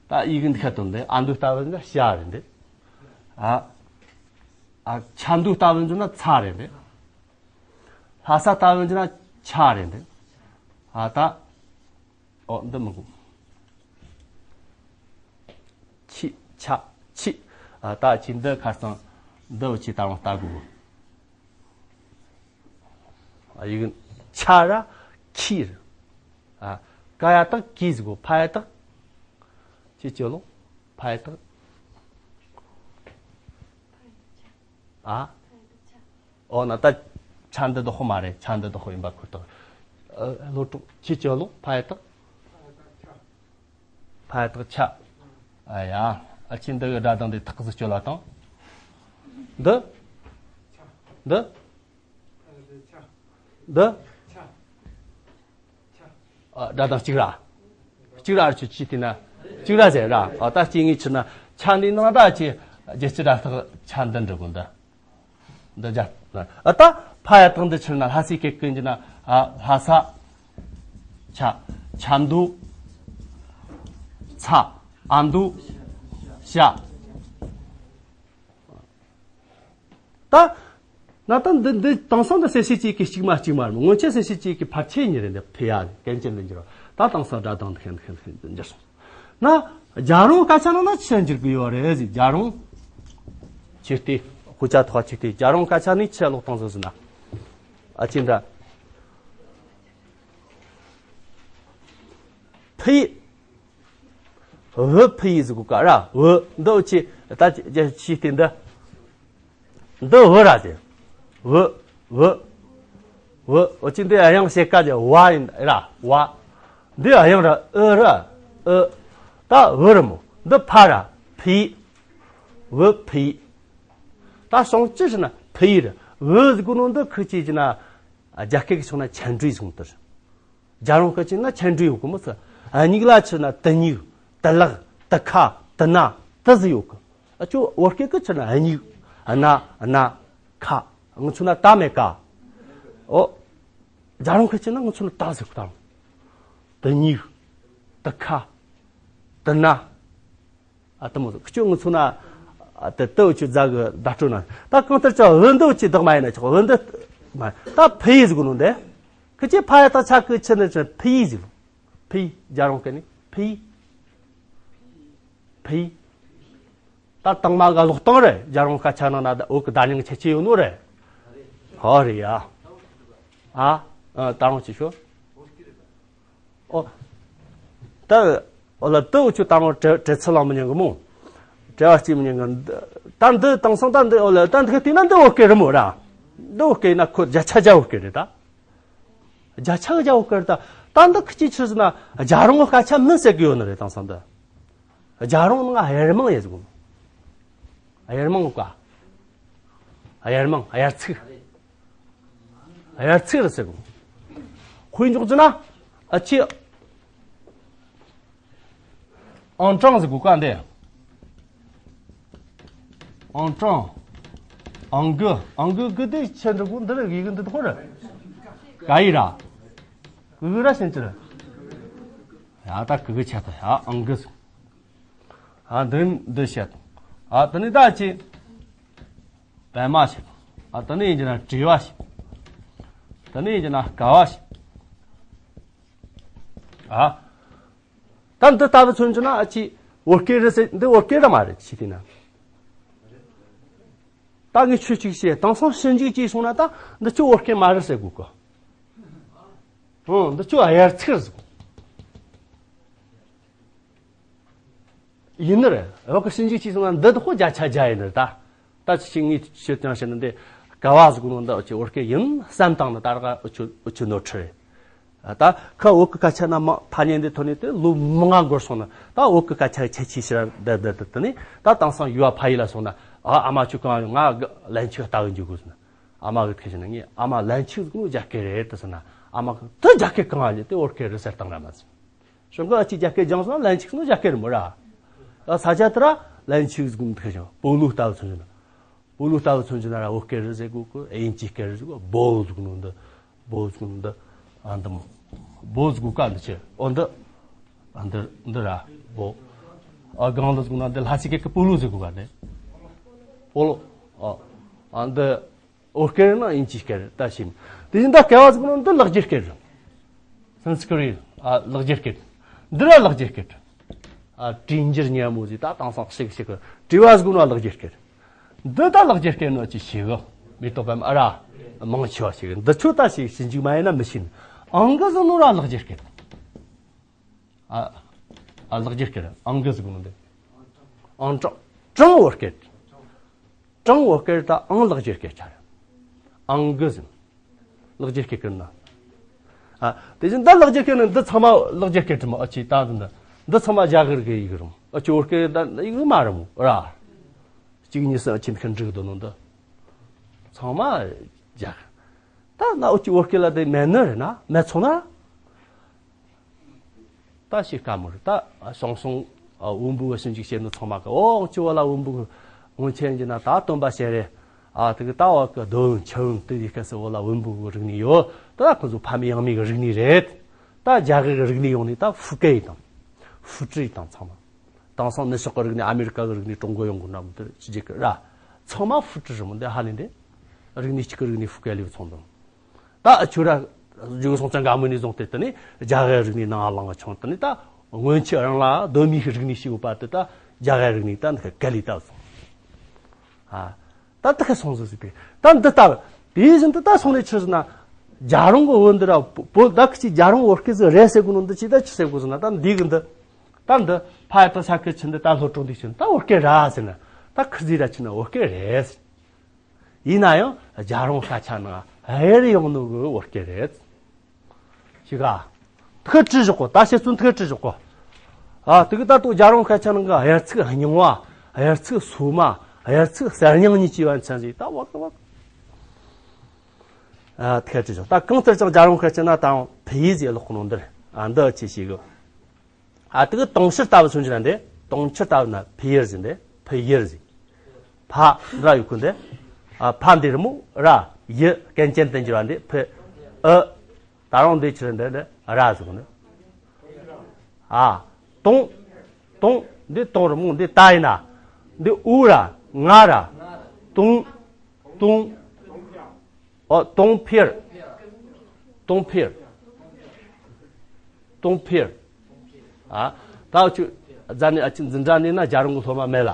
ད་ཡི་གེ་འདི་ཁ་དོན་འདི། ཨ་མདོ་ལྟ་བུ་འདི་ཤ་རེད་འདི། ཨ། ཨ། ཆ་མདོ་ལྟ་བུ་འདི་ན་ཚ་རེད་འདི། ལྷ་ས་ལྟ་བུ་འདི་ན་ཆ་རེད་འདི། ཨ། ད། ཨོ། འདི་མི་དགོས། ཆི། ཆ། ཆི། ཨ། ད་ཆི་འདི་ཁ་སང་འདི་འུ་ཆི་ལྟ་བུ་ལྟ་དགོས། ཨ། ཡི་གེ་ཆ་ར་ཁི་ར། ཨ། ཀ་ཡ་བཏགས་ཀི་ཟེར་གོ། ཕ་ཡ་བཏགས། ཅི་ཅི་ལོ། ཕ་ཡ་བཏགས། ཨ། ཨོ་ན་ད་ཆ་འདི་དོ་ཧོ་མ་རེད། ཆ་འདི་དོ་ཧོ་ཡིན་པ་ཁོ་ཐག་ཨ། ལོ་དྲུག་ཅི་ཅི་ལོ། ཕ་ཡ་བཏགས། ཕ་ཡ་བཏགས་ཆ། ཨ་ཡ། ཨ་ཆི་འདི་གི་སྒྲ་གདངས་འདི་ཐག་ཟིག་གཅོད་ལ་དང་། འདི། འདི། འདི། ཨ། སྒྲ་གདངས་གཅིག་ར། གཅིག་ར་ཆུ་ཆི་དེ་ན། གཅིག་ར་ཟེར་ར། ཨ། ད་སྐྱེ་དངོས་ཕྱིར་ན་ཆ་འདི་ནང་ད་ཆི་རྒྱལ་སྤྱི་སྒྲ་རྟགས་ཆ་འདི་འདྲི་དགོས་འདི། འདི་རྒྱ། ཨ། ད་ཕ་ཡ་བཏགས་འདི་ཕྱིར་ན་ལྷ་སའི་སྐད་ཀུན་གྱི་ན། ཨ། ལྷ་ས། ཆ། ཆ་མདོ། ཚ། ཨ་མདོ། ཤ། ད། ན་ད་འདི་འདི་དེང་སང་འདི་གསལ་བྱེད་ཅིག་གི་གཅིག་མ་གཅིག་མ་རེད། སྔོན་ཆད་གསལ་བྱེད་ཅིག་གི་ཕལ་ཆེར་གཉིས་རེད། འདི་ཕི་ཡ་གན་ཅན་དུ་འགྱུར་བ། ད་དེང་སང་སྒྲ་གདངས་འདི་ཤིན་ཤིན་ཤིན་འགྱུར་སོང་། ན། རྒྱལ་རོང་སྐད་ཆ་ནང་ན་ཆི་འགྱུར་གི་ཡོད་རེད་ཟེར། རྒྱལ་རོང་། ཆི་སྟེ། དཔེ་ཆ་ཐོག་ཆི་སྟེ། རྒྱལ་རོང་སྐད་ཆ་ནི་ཆི་ལོག་བཏང་ཟེར་ཟེར་ན། ཨ་ཅེ་འདྲ། ཕི། བུ་ཕི་ཡི་ཟེར་གོ་ཀ་ར། བུ། འདི་འུ་ཆི། ད་ཅི་ཅི་སྟེ་འདི། འདི་བུ་ར་ཟེར། བུ། བུ། བུ། འུ་ཆི་འདི་དབྱངས་ཕྱེད་ཀ་ཟེར། བ་ཡིན་ར། བ། འདི་དབྱངས་ར། ཨུ་ར། ཨུ། ད་བུ་ར་མོ། འདི་ཕ་ར། ཕི། བུ་ཕི། ད་སོང་ཅི་ཟེར་ན་ཕི་ཡི་ར། བུ་ཟེར་གོ་ནོ་འདི་ཁི་ཅི་ཟེར་ན། རྒྱ་སྐད་ཀྱི་ཕྱོགས་ན་ཆན་ཀྲུའི་ཟེར་གོ་ནོ་དེ་རེད། རྒྱལ་རོང་སྐད་ཅིག་ན་ཆན་ཀྲུའི་ཡོད་གི་མོ་ཟེར། ཨ། སྙིགས་ལ་ཕྱིར་ན་དུ་སྙིགས། དུ་ལག་དུ་ཁ། དུ་ན། དུ་ཟིག་ཡོད་གི། ཨ་ཅོ་བོད་སྐད་ཀྱི་ཕྱིར་ན་སྙིགས། ཨ་ན། ཨ་ན། ཁ། ང་ཚོ་ན་ད་མེད་ཀ། ཨོ། རྒྱལ་རོང་སྐད་ཅིག་ན་ང་ཚོ་ན་ད་ཟེར་གི་ད། དུ་སྙིགས། དུ་ཁ། དུ་ན། ཨ། དེ་མོ་ཟིག་ཁྱོད་ང་ཚོ་ན། ཨ། དེ་ལྟ་བུ་ཁྱོད་རྫ་གི་བརྡ་སྤྲོད་ན། ད་གང་ལྟར་ཅག་བུ་འདི་ཆི་བདག་མ་ཡིན་ན་ཆོག་བུ་འདི་མ། ད་ཕི་ཡི་ཟེར་གོ་ནོ་འདི། ཁི་ཆེ་ཕ་ཡ་བཏགས་ཆ་གི་ཆི་ནི་ཆི་ཕི་ཡི་ཟེར། ཕི་ཡི། རྒྱལ་རོང་སྐད་ནི་ཕི་ཡི། ཕི་ཡི། ད་དང་མ་ག་ལོག་སྟངས་རེད། རྒྱལ་རོང་སྐད་ཆ་ནང་ན་ད་འོ་གི་བརྡ་རྙིང་ཆེ་ཆེ་ཡོད་ནོ་རེད། ཧོ་རེད་ཡ། ཨ། ཨ། ད་རུང་ཅི་ཤོད། ཨོ། ད། ཨོ་ལ་དུ་འུ་ཆོ་ད་རུང་བྲེལ་བྲེལ་ཚུལ་ལ་མི་ཉན་གི་མོ། བྲེལ་བ་སྐྱེ་མི་ཉན་གི། ད་འདི་དེང་སང་ད་འདི་ཨོ་ལ་ད་འདི་ག་བལྟས་ན་འདི་བོད་སྐད་རེད་མོ་ར། འདི་བོད་སྐད་ཡིན་ན་ཁོ་བརྒྱ་ཆ་བརྒྱ་བོད་སྐད་རེད་ད། བརྒྱ་ཆ་བརྒྱ་བོད་སྐད་རེད་ད། ད་འདི་ཁི་ཅི་ཆི་ཟེར་ན་རྒྱལ་རོང་སྐད་ཆ་མིན་ཟེར་གི་ཡོད་ནི་རེད། དེང་སང་འདི། རྒྱལ་རོང་ནང་དབྱེར་མང་ཡེ་ཟེར་གོ། དབྱེར་མང་ག། དབྱེར་མང་། དབྱར་ཚིགས། དབྱར་ཚིགས་རེད་ཟེར་གོ། དཔེ་འཇོག་རྒྱུ་ན། ཨ་ཅེ། ཨང་གྲངས་ཟེར་གོ་ཀ་འདི། ཨང་གྲངས། ཨང་གི། ཨང་གི་གི་དེ་ཆེ་འདྲ་གོ་འདི་རེད། གི་གི་འདི་དོ་རེད། ག་ཡི་ར། གི་གི་ར་ཤིན་ཅི་རེད། ཡ་ད་གི་གི་ཆ་ད་ཡ་ཨང་གི་ཟིག་ཨ་འདི་འདི་བཤད་དང་། ཨ་དེ་ནས་ད་ཅི་པད་མ་བཤད་དང་། ཨ་དེ་ནས་ཡིན་གྱི་ན་དྲི་བ་བཤད། དེ་ནས་ཡིན་གྱི་ན་དཀའ་བ་བཤད། ཨ་ད་འདི་ལྟ་བུ་མཚོན་གྱི་ན་ཨ་ཅི་བོད་སྐད་རེད་ཟེར། འདི་བོད་སྐད་ར་མ་རེད། ཅི་དེ་ན་ད་ངས་ཆོས་གཅིག་བཤད། དེང་སང་ཞིབ་འཇུག་བྱས་སོང་ན་ད་འདི་ཆོ་བོད་སྐད་མ་རེད་ཟེར་དགོས་གི། ཨོ་འདི་ཆོ་དབྱར་ཚིག་རེད་ཟེར་གོ། ཡིན་ནི་རེད། བོད་ཀྱི་ཞིབ་འཇུག་བྱས་སོང་ན་འདི་དག་བརྒྱ་ཆ་བརྒྱ་ཡིན་ནི་རེད་ད། ད་ཅི་ཞིག་ངས་ཤོད་ཀྱང་བཤད་ནི་འདི་དཀའ་བ་ཟེར་གོ་ནོ་འདི་ཨ་ཅི་བོད་སྐད་ཡིན་བསམ་བཏང་ནི་ད་རག་ཨ་ཆོ་ཨ་ཆོ་ནོར་འཁྲུལ་རེད། ད་ཁ་བོད་ཀྱི་སྐད་ཆ་ན་མ་ཐ་སྙད་འདི་ཐོན་ནས་དེ་ལོ་མང་ང་འགོར་སོང་ན་ད་བོད་ཀྱི་སྐད་ཆ་ཁྱད་ཆོས་ཕྱིར་བསྡད་བསྡད་དེ་དེ་ནས་ད་དེང་སང་ཡུལ་བ་ཕ་ཡུལ་ལ་སོང་ན། ཨ་ཨ་མ་ཁྱོད་གང་ཡོད། ང་གི་ལན་ཆིག་ལྟ་གི་འཇུག་དགོས་ཟེར་ན། ཨ་མ་གི་ཐུག་བྱས་ན་ངས་ཨ་མ་ལན་ཆིག་ཟེར་གོ་ནོ་རྒྱ་སྐད་རེད་དེ་ཟེར་ན། ཨ་མ་གི་དེ་རྒྱ་སྐད་གང་ཡོད་དེ་བོད་སྐད་རེད་ཟེར་བཏང་ར་མ་ཟེར། ཞོག་ག་ཨ་ཅི་རྒྱ་སྐད་སྦྱངས་སོང་ན་ལན་ཆིག་ཟེར་ནོ་རྒྱ་སྐད་རེད་མོ་ར། ཨ་ས་ཆ་དེ་ར་ལན་ཆིག་ཟེར་གོ་ནོ་ཐུག་བྱས་ན་སྤོ་ལོ་ལྟ་བུ་མཚོན་གྱི་ན། སྤོ་ལོ་ལྟ་བུ་མཚོན་གྱི་ན་ར་བོད་སྐད་རེད་ཟེར་གོ་གི། དབྱིན་ཇིའི་སྐད་རེད་ཟེར་གོ། བོ་ཟེར་གོ་ནོ་འདི། བོ་ཟེར་གོ་ནོ་འདི། ཨ་འདི་མོ། བོ་ཟེར་གོ་ག་འདི་ཆེ། ཨོ་འདི། ཨ་འདི་འདི་ར་བོ། ཨ་གང་ལ་ཟེར་གོ་ན་འདི་ལྷ་སའི་སྐད་ཀྱི་སྤོ་ལོ་ཟེར་གོ་ག་འདི། སྤོ་ལོ། ཨ་ཨ་འདི། བོད་སྐད་ན་དབྱིན་ཇིའི་སྐད་རེད་ད་ཤེས། དེ་བཞིན་ད་སྐལ་བ་ཟེར་གོ་ནོ་འདི་ལེགས་སྦྱར་སྐད་རེད། སན་སི་ཀྲི་ཏ། ཨ་ལེགས་སྦྱར་སྐད། འདི་ར་ལེགས་སྦྱར་སྐད། ཨ་དྲིས་འཇལ་སྙན་མོ་ཟེར་ད་དེང་སང་ཞིག་ཞིག་གི་དྲི་བ་ཟེར་གོ་ནོ་ལེགས་སྦྱར་སྐད། འདི་ད་ལེགས་སྦྱར་སྐད་ནོ་ཅི་ཞིག་གི་མེ་ཏོག་པད་མ་ཨ་ར་མང་ཆེ་བ་ཞིག་གི། འདི་ཆོ་ད་ཞིག་ཞིབ་འཇུག་མ་ཡིན་ན་མི་ཤེས་ནི། ཨང་གི་ཟེར་ནོ་ར་ལེགས་སྦྱར་སྐད། ཨ་ཨ་ལེགས་སྦྱར་སྐད་རེད། ཨང་གི་ཟེར་གོ་ནོ་འདི། ཨང་ཀྲང་། ཀྲང་བོད་སྐད། ཀྲང་བོད་སྐད་ད་ཨང་ལེགས་སྦྱར་སྐད་ཆ་རེད། ཨང་གི་ཟེར། ལེགས་སྦྱར་སྐད་ཀྱི་ན། ཨ་དེ་བཞིན་ད་ལེགས་སྦྱར་སྐད་ནི་འདི་ཚང་མ་ལེགས་སྦྱར་སྐད་རེད་མོ། ཨ་ཅི་ད་འདི་འདི་ཚང་མ་རྒྱ་གར་གི་ཡིག་རེད་མོ། ཨ་ཅི་བོད་སྐད་ད་ཡིག་མ་རེད་མོ་ར། གཅིག་གཉིས་གསུམ་ཨ་ཅི་མཁན་འགྲིག་འདུག་ནོ་འདི། ཚང་མ་རྒྱ་གར། ད་ན་ཨ་ཅི་བོད་སྐད་ལ་དེ་མེད་ནི་རེད་ན་མེད་སོང་ན། ད་ཤེས་དཀའ་མོ་རེད། ད་ཞང་ཞུང་། ཨ་དབོན་པོ་གི་ཞིབ་འཇུག་བྱེད་ནོ་ཚང་མ་གི་ཨོ་ཅི་བོད་ལ་དབོན་པོ་གི་སྔོན་ཆད་ཡིན་ན་ད་སྟོན་པ་སྤྱན་རས། ཨ་དེ་གི་ད་བ་གི་རྡོ་བོན་ཆུ་བོན་དེ་ཡི་སྐབས་སུ་བོད་ལ་དབོན་པོ་གི་རིག་གནས་ཡོད། ད་ཁོ་ཚོ་ཕ་མེས་ཡང་མེས་གི་རིག་གནས་རེད། ད་རྒྱ་གར་གི་རིག་གནས་ཡོང་ནས་ད་ཧྥུ་ཀའེ་དང་། ཧྥུ་ཀྲི་དང་ཚང་མ། དེང་སང་ནུབ་ཕྱོགས་གི་རིག་གནས་ཨ་མེ་རི་ཀ་གི་རིག་གནས་ཀྲུང་གོ་ཡོང་གི་ན་མོ་དེ་ཕྱི་རྒྱལ་གི་ར། ཚང་མ་ཧྥུ་ཀྲི་རེད་མོ། འདི་ཧ་ལས་འདི། རིག་གནས་གཅིག་གི་རིག་གནས་ཧྥུ་ཀའེ་ལས་ཚོང་དང་། ད་ཁྱོད་ར་རྒྱུ་སོང་ཙང་འགའ་མོ་ནས་བཟུང་སྟེ་དེ་ནས་རྒྱ་གར་རིག་གནས་ནང་ལངས་བྱུང་། དེ་ནས་ད་སྔོན་ཆད་རང་ལ་གདོད་མའི་རིག་གནས་ཤིག་ཡོད་པ་དེ་ད་རྒྱ་གར་རིག་གནས་ད་འདི་ག་ལས་ད་སོང་། ཨ་ད་དེ་ག་སོང་ཟིག་ཟིག་པས་ད་འདི་ལྟ་བུ། དེ་བཞིན་དུ་ད་སོང་ནས་ཕྱིར་ཟིན་ན། རྒྱལ་རོང་གི་བོད་འདི་ར་བོད་ད་ཁི་ཅིག་རྒྱལ་རོང་བོད་སྐད་ཟིག་རེད་ཟེར་གོ་ནོ་འདི་ཅི་ད་ཅི་ཟེར་གོ་ཟིན་ན་ད་འདི་གི་འདི། ད་འདི་ཕ་ཡ་ད་ས་ཁུལ་ཕྱིན་འདི་ད་སློབ་གྲོགས་འདི་ཕྱིན་ད་བོད་སྐད་ར་ཟེར་ན། ད་ཁི་ཟིག་ར་ཕྱིན་ན་བོད་སྐད་རེད་ཟེར། ཡིན་ན་ཡང་རྒྱལ་རོང་ས་ཆ་ནང་ཧེ་རེ་ཡོང་ནོ་གི་བོད་སྐད་རེད། ཤི་ག་ཐུགས་ཁྲིད་བཞག་གོ། ད་བཤད་ཚུལ་ཐུགས་ཁྲིད་བཞག་གོ། ཨ་དེ་གི་ད་ལྟོ་རྒྱལ་རོང་ས་ཆ་ནང་གི་དབྱར་ཚིག་རྙིང་བ། དབྱར་ཚིག་སོ་མ། དབྱར་ཚིག་གསར་རྙིང་གཉིས་ཀྱི་བན་ཚན་ཞིག་ད་བ་གི་བ། ཨ་ཐུགས་ཁྲིད་བཞག་ད་གང་ལྟར་ཀྱང་རྒྱལ་རོང་ས་ཆ་ན་ད་ཕི་ཡི་ཟེར་ལོག་གོ་ནོ་འདིར། ཨ་འདི་ཅི་ཞིག་གི། ཨ་དེ་གི་དུང་ཕྱུར་ལྟ་བུ་མཚོན་གྱི་ན་འདི། དུང་ཕྱུར་ལྟ་བུ་ན་ཕི་ཡིར་ཟེར་འདི། ཕི་ཡིར་ཟེར། ཕ་འདི་ར་ཡོད་ཁུ་འདི། ཨ་ཕ་འདི་རི་མོ་ར། ཡི་ཀན་ཅན་དུ་འགྱུར་བ་འདི་ཕི། ཨ། ད་རུང་འདི་ཕྱིར་འདི་འདི་ར་ཟེར་གོ་ནི། ཨ། དུང་། དུང་། འདི་དུང་རི་མོ་འདི་ད་ཡིན་ན། འདི་འུ་ར། ང་ར། དུང་། དུང་། ཨོ་དུང་ཕིར། དུང་ཕིར། དུང་ཕིར། ཨ། ད་ཆུ། རྫ་ནི་ཨ་ཆི་འཛིན་གྲྭ་ནི་ན་རྒྱལ་རོང་གི་སློབ་མ་མེད་ལ།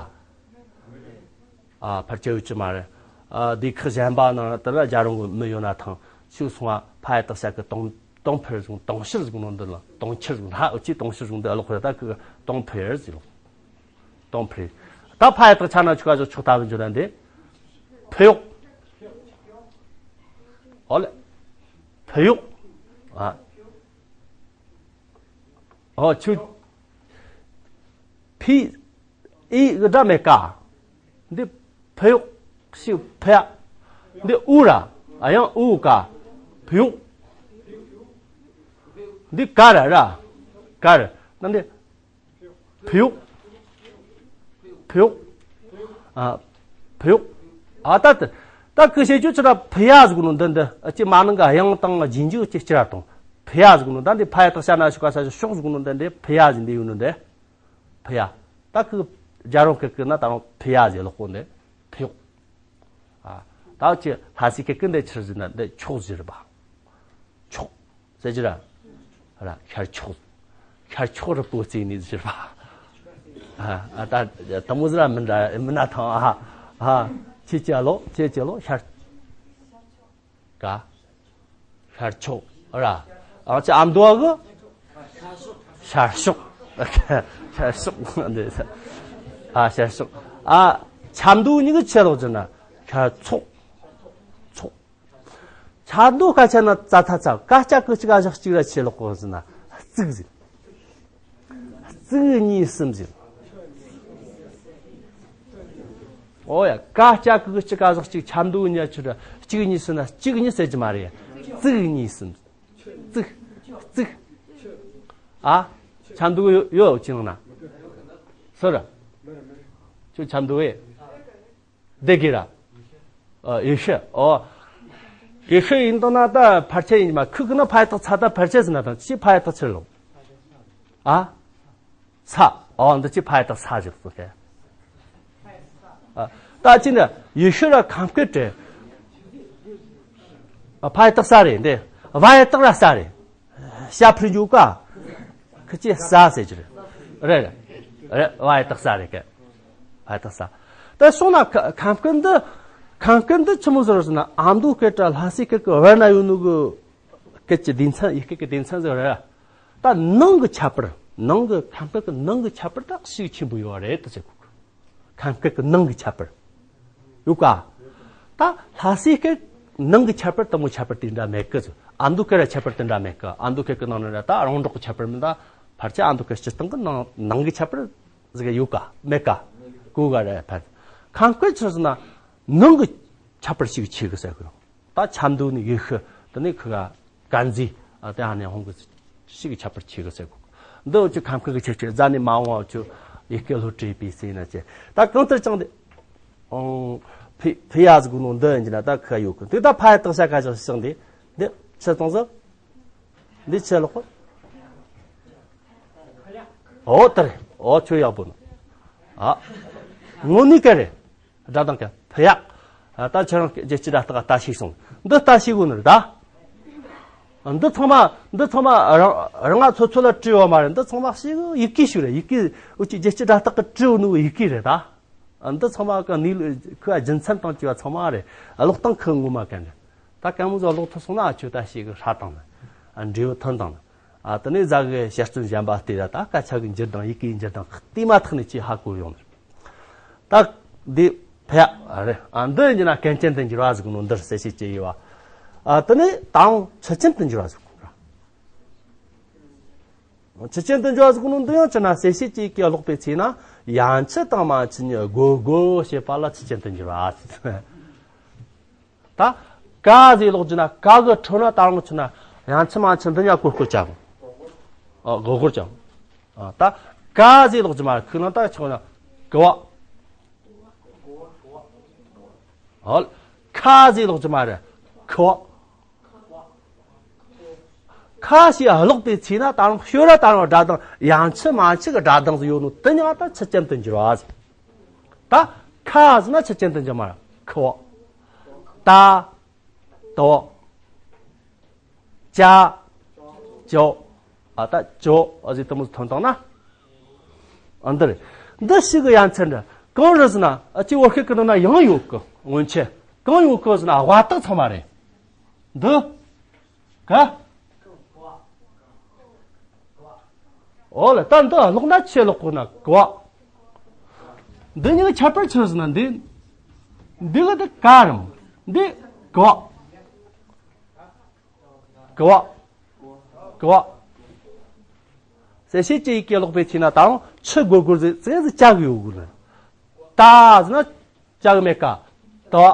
ཨ་ཕར་ཆེ་བའི་ཆུ་མ་རེད། ཨ་སྡེ་ཁག་གཞན་པ་ནང་དུ་ལ་རྒྱལ་རོང་གི་མི་ཡོད་ན་ཐང་ཆུ་སོང་བ་ཕ་ཡ་དག་ཤ་གི་དུང་དུང་ཕིར་བཟུང་དུང་ཕྱུར་བཟུང་ནོ་འདི་ལ་དུང་ཕྱུར་བཟུང་ཧ་ཨུ་ཆི་དུང་ཕྱུར་བཟུང་འདི་ཨ་ལོ་ཁོ་ད་གི་དུང་ཕིར་ཟེར་ལོ། དུང་ཕིར། ད་ཕ་ཡ་དག་ཆ་ན་ཆུ་ག་ཆོ་ཆོག་ལྟ་བུ་འཇོ་ན་འདི། ཕི་ཡོག་ཨོ་ལེ། ཕི་ཡོག་ཨ། ཨོ་ཆུ། ཕི། ཨི་གི་སྒྲ་མེད་ཀ་འདི་ཕི་ཡོག་ཤི་ཕི་ཡ། འདི་ཨུ་ར། ཨ་ཡང་ཨུ་ཀ་ཕི་ཡོག་འདི་ཀ་ར་ར། ཀ་ར། ན་འདི་ཕི་ཡོག་ཕི་ཡོག་ཨ། ཕི་ཡོག་ཨ་ད་ད་ད་ཀི་ཤེས་ཆུ་ཆུ་ར་ཕི་ཡ་ཟུག་ནོ་འདི་འདི་ཨ་ཅི་མ་ནང་ག་ཡང་དང་རྗེས་འཇུག་ཅི་ཅི་ར་དང་། ཕི་ཡ་ཟེར་གོ་ནོ་ད་འདི་ཕ་ཡ་ཏག་ཤ་ན་ཤུ་ག་ས་ཤོག་ཟེར་གོ་ནོ་ད་འདི་ཕི་ཡ་ཟེར་འདི་ཡོད་ནོ་འདི། ཕི་ཡ། ད་ཁི་རྒྱ་རོང་ཁི་ཁི་ན་ད་རུང་ཕི་ཡ་ཟེར་ལོག་གོ་འདི་ཕི་ཡོག་ཨ། ད་ཅི་ལྷ་སའི་ཁི་ཁི་འདི་ཕྱིར་ཟེར་ན་འདི་ཆོག་ཟེར་བ། ཆོག་ཟེར་གྱི་ར། ར་ཤར་ཆོག་ཤར་ཆོག་རི་པོ་རྩེ་ནས་ཟེར་བ། ཨ་ཨ་ད་དེ་མོ་ཟེར་ར་མིན་འདྲ་མིན་ན་ཐང་ཨ། ཨ་ཁྱེད་ཀྱི་ལོ་ཁྱེད་ཀྱི་ལོ་ཤར། ག་ཤར་ཕྱོགས་ར། ཨ་ཅི་ཨ་མདོ་གི་ཤར་ཕྱོགས། ཤར་ཕྱོགས་འདི། ཨ་ཤར་ཕྱོགས། ཨ་ཆབ་མདོ་གཉིས་ཀྱི་ཆེ་ལོག་ཅི་ན་ཤར་ཚོགས། ཚོགས། ཆབ་མདོ་སྐད་ཆ་ན་ཙ་ཐ་ཚ་ཀ་ཅ་ཀི་གཅིག་ག་ཞག་གཅིག་ར་ཆེ་ལོག་གོ་ཟེར་ན་གཙིགས་ཟེར། གཙིགས་གཉིས་གསུམ་ཟེར། ཨོ་ཡ། ཀ་ཅ་ཀི་གི་གཅིག་ག་ཟག་གཅིག་ཆབ་མདོ་གཉིས་ཆུ་ར་གཅིག་གཉིས་ཟེར་ན་གཅིག་གཉིས་ཟེར་གྱི་མ་རེད། གཙིགས་གཉིས་གསུམ། གཙིགས། གཙིགས། ཨ། ཆབ་མདོ་ཡོད་ཡོད་ཅི་ནང་ན། སུ་ར། ཁྱོད་ཆབ་མདོ་ཡེ། སྡེ་དགེ་ར། ཨ་ཡེ་ཤུ། ཨོ། ཡེ་ཤུ་ཡིན་དང་ན་ད་ཕལ་ཆེར་ཡིན་མ་ཁུ་གི་ན་ཕ་ཡ་ཐག་ཚ་ད་ཕལ་ཆེར་ཟེར་ན་དང་ཅི་ཕ་ཡ་ཐག་ཚེར་ལོ། ཨ། ཚ། ཨོ་འདི་ཅི་ཕ་ཡ་ཐག་ཚ་ཞིག་ཚུགས་ཁེ། ཨ། ད་ཅི་ནི་ཡེ་ཤུ་ར་ཁམས་སྐད་དྲེ། ཨ་ཕ་ཡ་ཐག་ས་རེད་འདི། བ་ཡ་ཐག་ར་ས་རེད། ཤ་ཕྲུ་འཇུག་ག་ཁི་ཅི་ས་ཟེར་གྱི་རེད། རེད་རེད། རེད་བ་ཡ་ཐག་ས་རེད་ཀ་ཕ་ཡ་ཐག་ས། ད་སོང་ན་ཁ་ཁམས་སྐད་འདི། ཁམས་སྐད་འདི་ཆི་མོ་ཟེར་ཟེར་ན་ཨ་མདོ་སྐད་དྲ་ལྷ་སའི་སྐད་ཀྱི་བར་ན་ཡོད་ནོ་གི་སྐད་ཀྱི་སྡེ་ཚན་ཡི་གེ་ཀྱི་སྡེ་ཚན་ཟེར་རེད། ད་ནང་གི་ཁྱད་པར་ནང་གི་ཁམས་སྐད་ཀྱི་ནང་གི་ཁྱད་པར་ད་ཤུགས་ཆེན་པོ་ཡོད་རེད་ད་ཟེར་གོ་ཁམས་སྐད་ཀྱི་ནང་གི་ཁྱད་པར། ཡོད་ཀ་ད་ལྷ་སའི་སྐད་ནང་གི་ཁྱད་པར་དེ་མོ་ཁྱད་པར་དེ་འདྲ་མེད་ཀི། ཨ་མདོ་སྐད་ར་ཁྱད་པར་དེ་འདྲ་མེད་ཀི། ཨ་མདོ་སྐད་ཀྱི་ནང་ནས་ར་ད་རོང་འབྲོག་གི་ཁྱད་པར་མིན་ད། ཕལ་ཆེར་ཨ་མདོ་སྐད་སྤྱིར་བཏང་གི་ནང་ནང་གི་ཁྱད་པར་ཟིག་ཡོད་ཀ་མེད་ཀ་གོ་ག་རེ་ཕལ། ཁམས་སྐད་ཆི་ཟེར་ན་ནང་གི་ཁྱད་པར་ཞིག་ཆེ་གི་ཟེར་གི་རེད། ད་ཆབ་མདོ་ནས་ཡེ་ཤུ་དེ་ནས་ཁི་ག་གན་ཟི་ཨ་དེ་ཧ་ནས་ཧོང་གི་ཞིག་ཁྱད་པར་ཆེ་གི་ཟེར་གོ། འདི་འུ་ཆོ་ཁམས་སྐད་ཀྱི་ཁྱད་ཆོས་རྫ་ནས་མ་འོང་བ་འུ་ཆོ་ཡི་གེ་སློབ་ཁྲིད་པའི་སེ་ན་ཆེ། ད་གང་ལྟར་ཀྱང་འདི་ཨང་ཕི་ཕི་ཡ་ཟིག་གོ་ནོ་འདི་ཡིན་གྱི་ན་ད་ཁི་ཡོད་གི། འདི་ད་ཕ་ཡ་ཐག་ཤ་ཁ་ཞག་ཞིག་འདི་འདི་ཆི་གཏོང་ཟིག་འདི་ཆི་ལོག་གོ། ཨོ་ད་རེད། ཨོ་ཁྱོད་ཡག་པོ་ནོ། ཨ་ངོ་ནི་ཀ་རེད། སྒྲ་གདངས་ཀྱི་ཕི་ཡག་ཨ་ད་ཁྱོད་རང་རྒྱལ་སྤྱི་སྒྲ་རྟགས་ལྟ་ཤེས་སོང་། འདི་ལྟ་ཤེས་དགོས་ནི་རེད་ད། འདི་ཚང་མ་འདི་ཚང་མ་རང་རང་ང་ཚོ་ཚོ་ལ་བྲིས་ཡོད་མ་རེད། འདི་ཚང་མ་ཞིག་ཡི་གེ་ཞིག་རེད། ཡི་གེ་འུ་ཅི་རྒྱལ་སྤྱི་སྒྲ་རྟགས་ཀྱི་བྲིས་ཡོད་ནི་ཡི་གེ་རེད་ད། འདི་ཚང་མ་གི་གནས་ལུགས་ཁོའི་རྒྱུ་མཚན་དང་བཅས་པ་ཚང་མ་རེད། ཀློག་སྟངས་ཁོ་ངོ་མ་གན་རེད། ད་གང་མོ་ཟོ་ཀློག་ཐུབ་སོང་ན་ཨ་ཆོས་ད་ཞིག་གི་ཧྲ་དང་ན་འབྲས་བུ་ཐོན་དང་ན། ཨ་དེ་ནས་ཟ་གི་ཞལ་རྩོམ་གཞན་པ་བལྟས་ད་ད་སྐད་ཆ་གི་འགྱུར་དང་ཡི་གེའི་འགྱུར་དང་དེ་མ་ཐག་ནས་ཅི་ཧ་གོ་ཡོང་ནི། ད་འདི་ཕ་ཡ་རེད། ཨ་འདི་ཡིན་ན་སྐད་ཅན་དུ་འགྱུར་བ་ཟིག་ནོ་འདིར་གསལ་བྱེད་ཅེས་ཡོད་བ། ཨ་དེ་ནས་ད་འོང་ཚུལ་ཅན་དུ་འགྱུར་བ་ཟིག་ནོ་ར། ཚུལ་ཅན་དུ་འགྱུར་བ་ཟིག་ནོ་འདི་ཡང་ཅི་ན་གསལ་བྱེད་ཅེས་ཀྱི་ཀློག་པའི་ཚེ་ན་ཡང་ཆི་དང་མ་ཆི་གཉིས་དགོ་དགོ་བྱེད་པ་ལ་ཚུལ་ཅན་དུ་འགྱུར་བ་ཟེར། ད་ཀ་ཟེར་ཀློག་རྒྱུ་ན་ཀ་གི་ཁྲོད་ན་ད་རུང་ཆི་ན་ཡང་ཆི་མ་ཆི་འདི་ཉག་གོ་སྐོར་བྱ་གོ། ཨ་གོ་སྐོར་བྱ། ཨ་ད་ཀ་ཟེར་ཀློག་རྒྱུ་མ་ཁུ་ན་ད་ཆི་ན་ཀ་བ། ཨོ་ཁ་ཟེར་ཀློག་རྒྱུ་མ་རེད། ཁ་བ། ཁ་ཞེས་ཀློག་པའི་ཚེ་ན་ད་རུང་ཤོ་ར་ད་རུང་སྒྲ་གདངས་ཡང་ཆི་མ་ཆི་གི་སྒྲ་གདངས་ཟིག་ཡོད་ནོ་དེ་ཉག་ད་ཚུལ་ཅན་དུ་འགྱུར་བ་ཟེར། ད་ཁ་ཟེར་ན་ཚུལ་ཅན་དུ་འགྱུར་མ་རེད། ཁ་བ། ད། ཏོ། ཅ། ཅོ། ཨ་ད་ཅོ་ཨ་ཟེར་དེ་མོ་ཐོན་དང་ན། ཨ་འདི་རེད། འདི་ཞིག་གི་ཡ་མཚན་འདྲ་གང་རེད་ཟེར་ན་ཨ་ཅི་བོད་སྐད་ཀྱི་ནང་ན་ཡང་ཡོད་གི་སྔོན་ཆད་གང་ཡོད་གི་ཟེར་ན་དབའ་རྟགས་ཚང་མ་རེད། འདི། ག་ཨོ་ལ་ད་འདི་ཀློག་ན་ཆེ་ཀློག་གོ་ན་ག་བ། འདི་གཉིས་ཁྱད་པར་ཆི་ཟེར་ན་འདི། འདི་ག་འདི་ག་རེད། འདི་ག་བ། ག་བ། ག་བ། གསལ་བྱེད་ཀྱི་ཡི་གེ་ཀློག་པའི་ཚེ་ན་ད་རུང་ཆི་དགོས་དགོས་ཟེར་ཟེར་ཟེར་བྱ་གི་ཡོད་དགོས་ན། ད་ཟེར་ན་བྱ་གི་མེད་ཀ་ད་བ།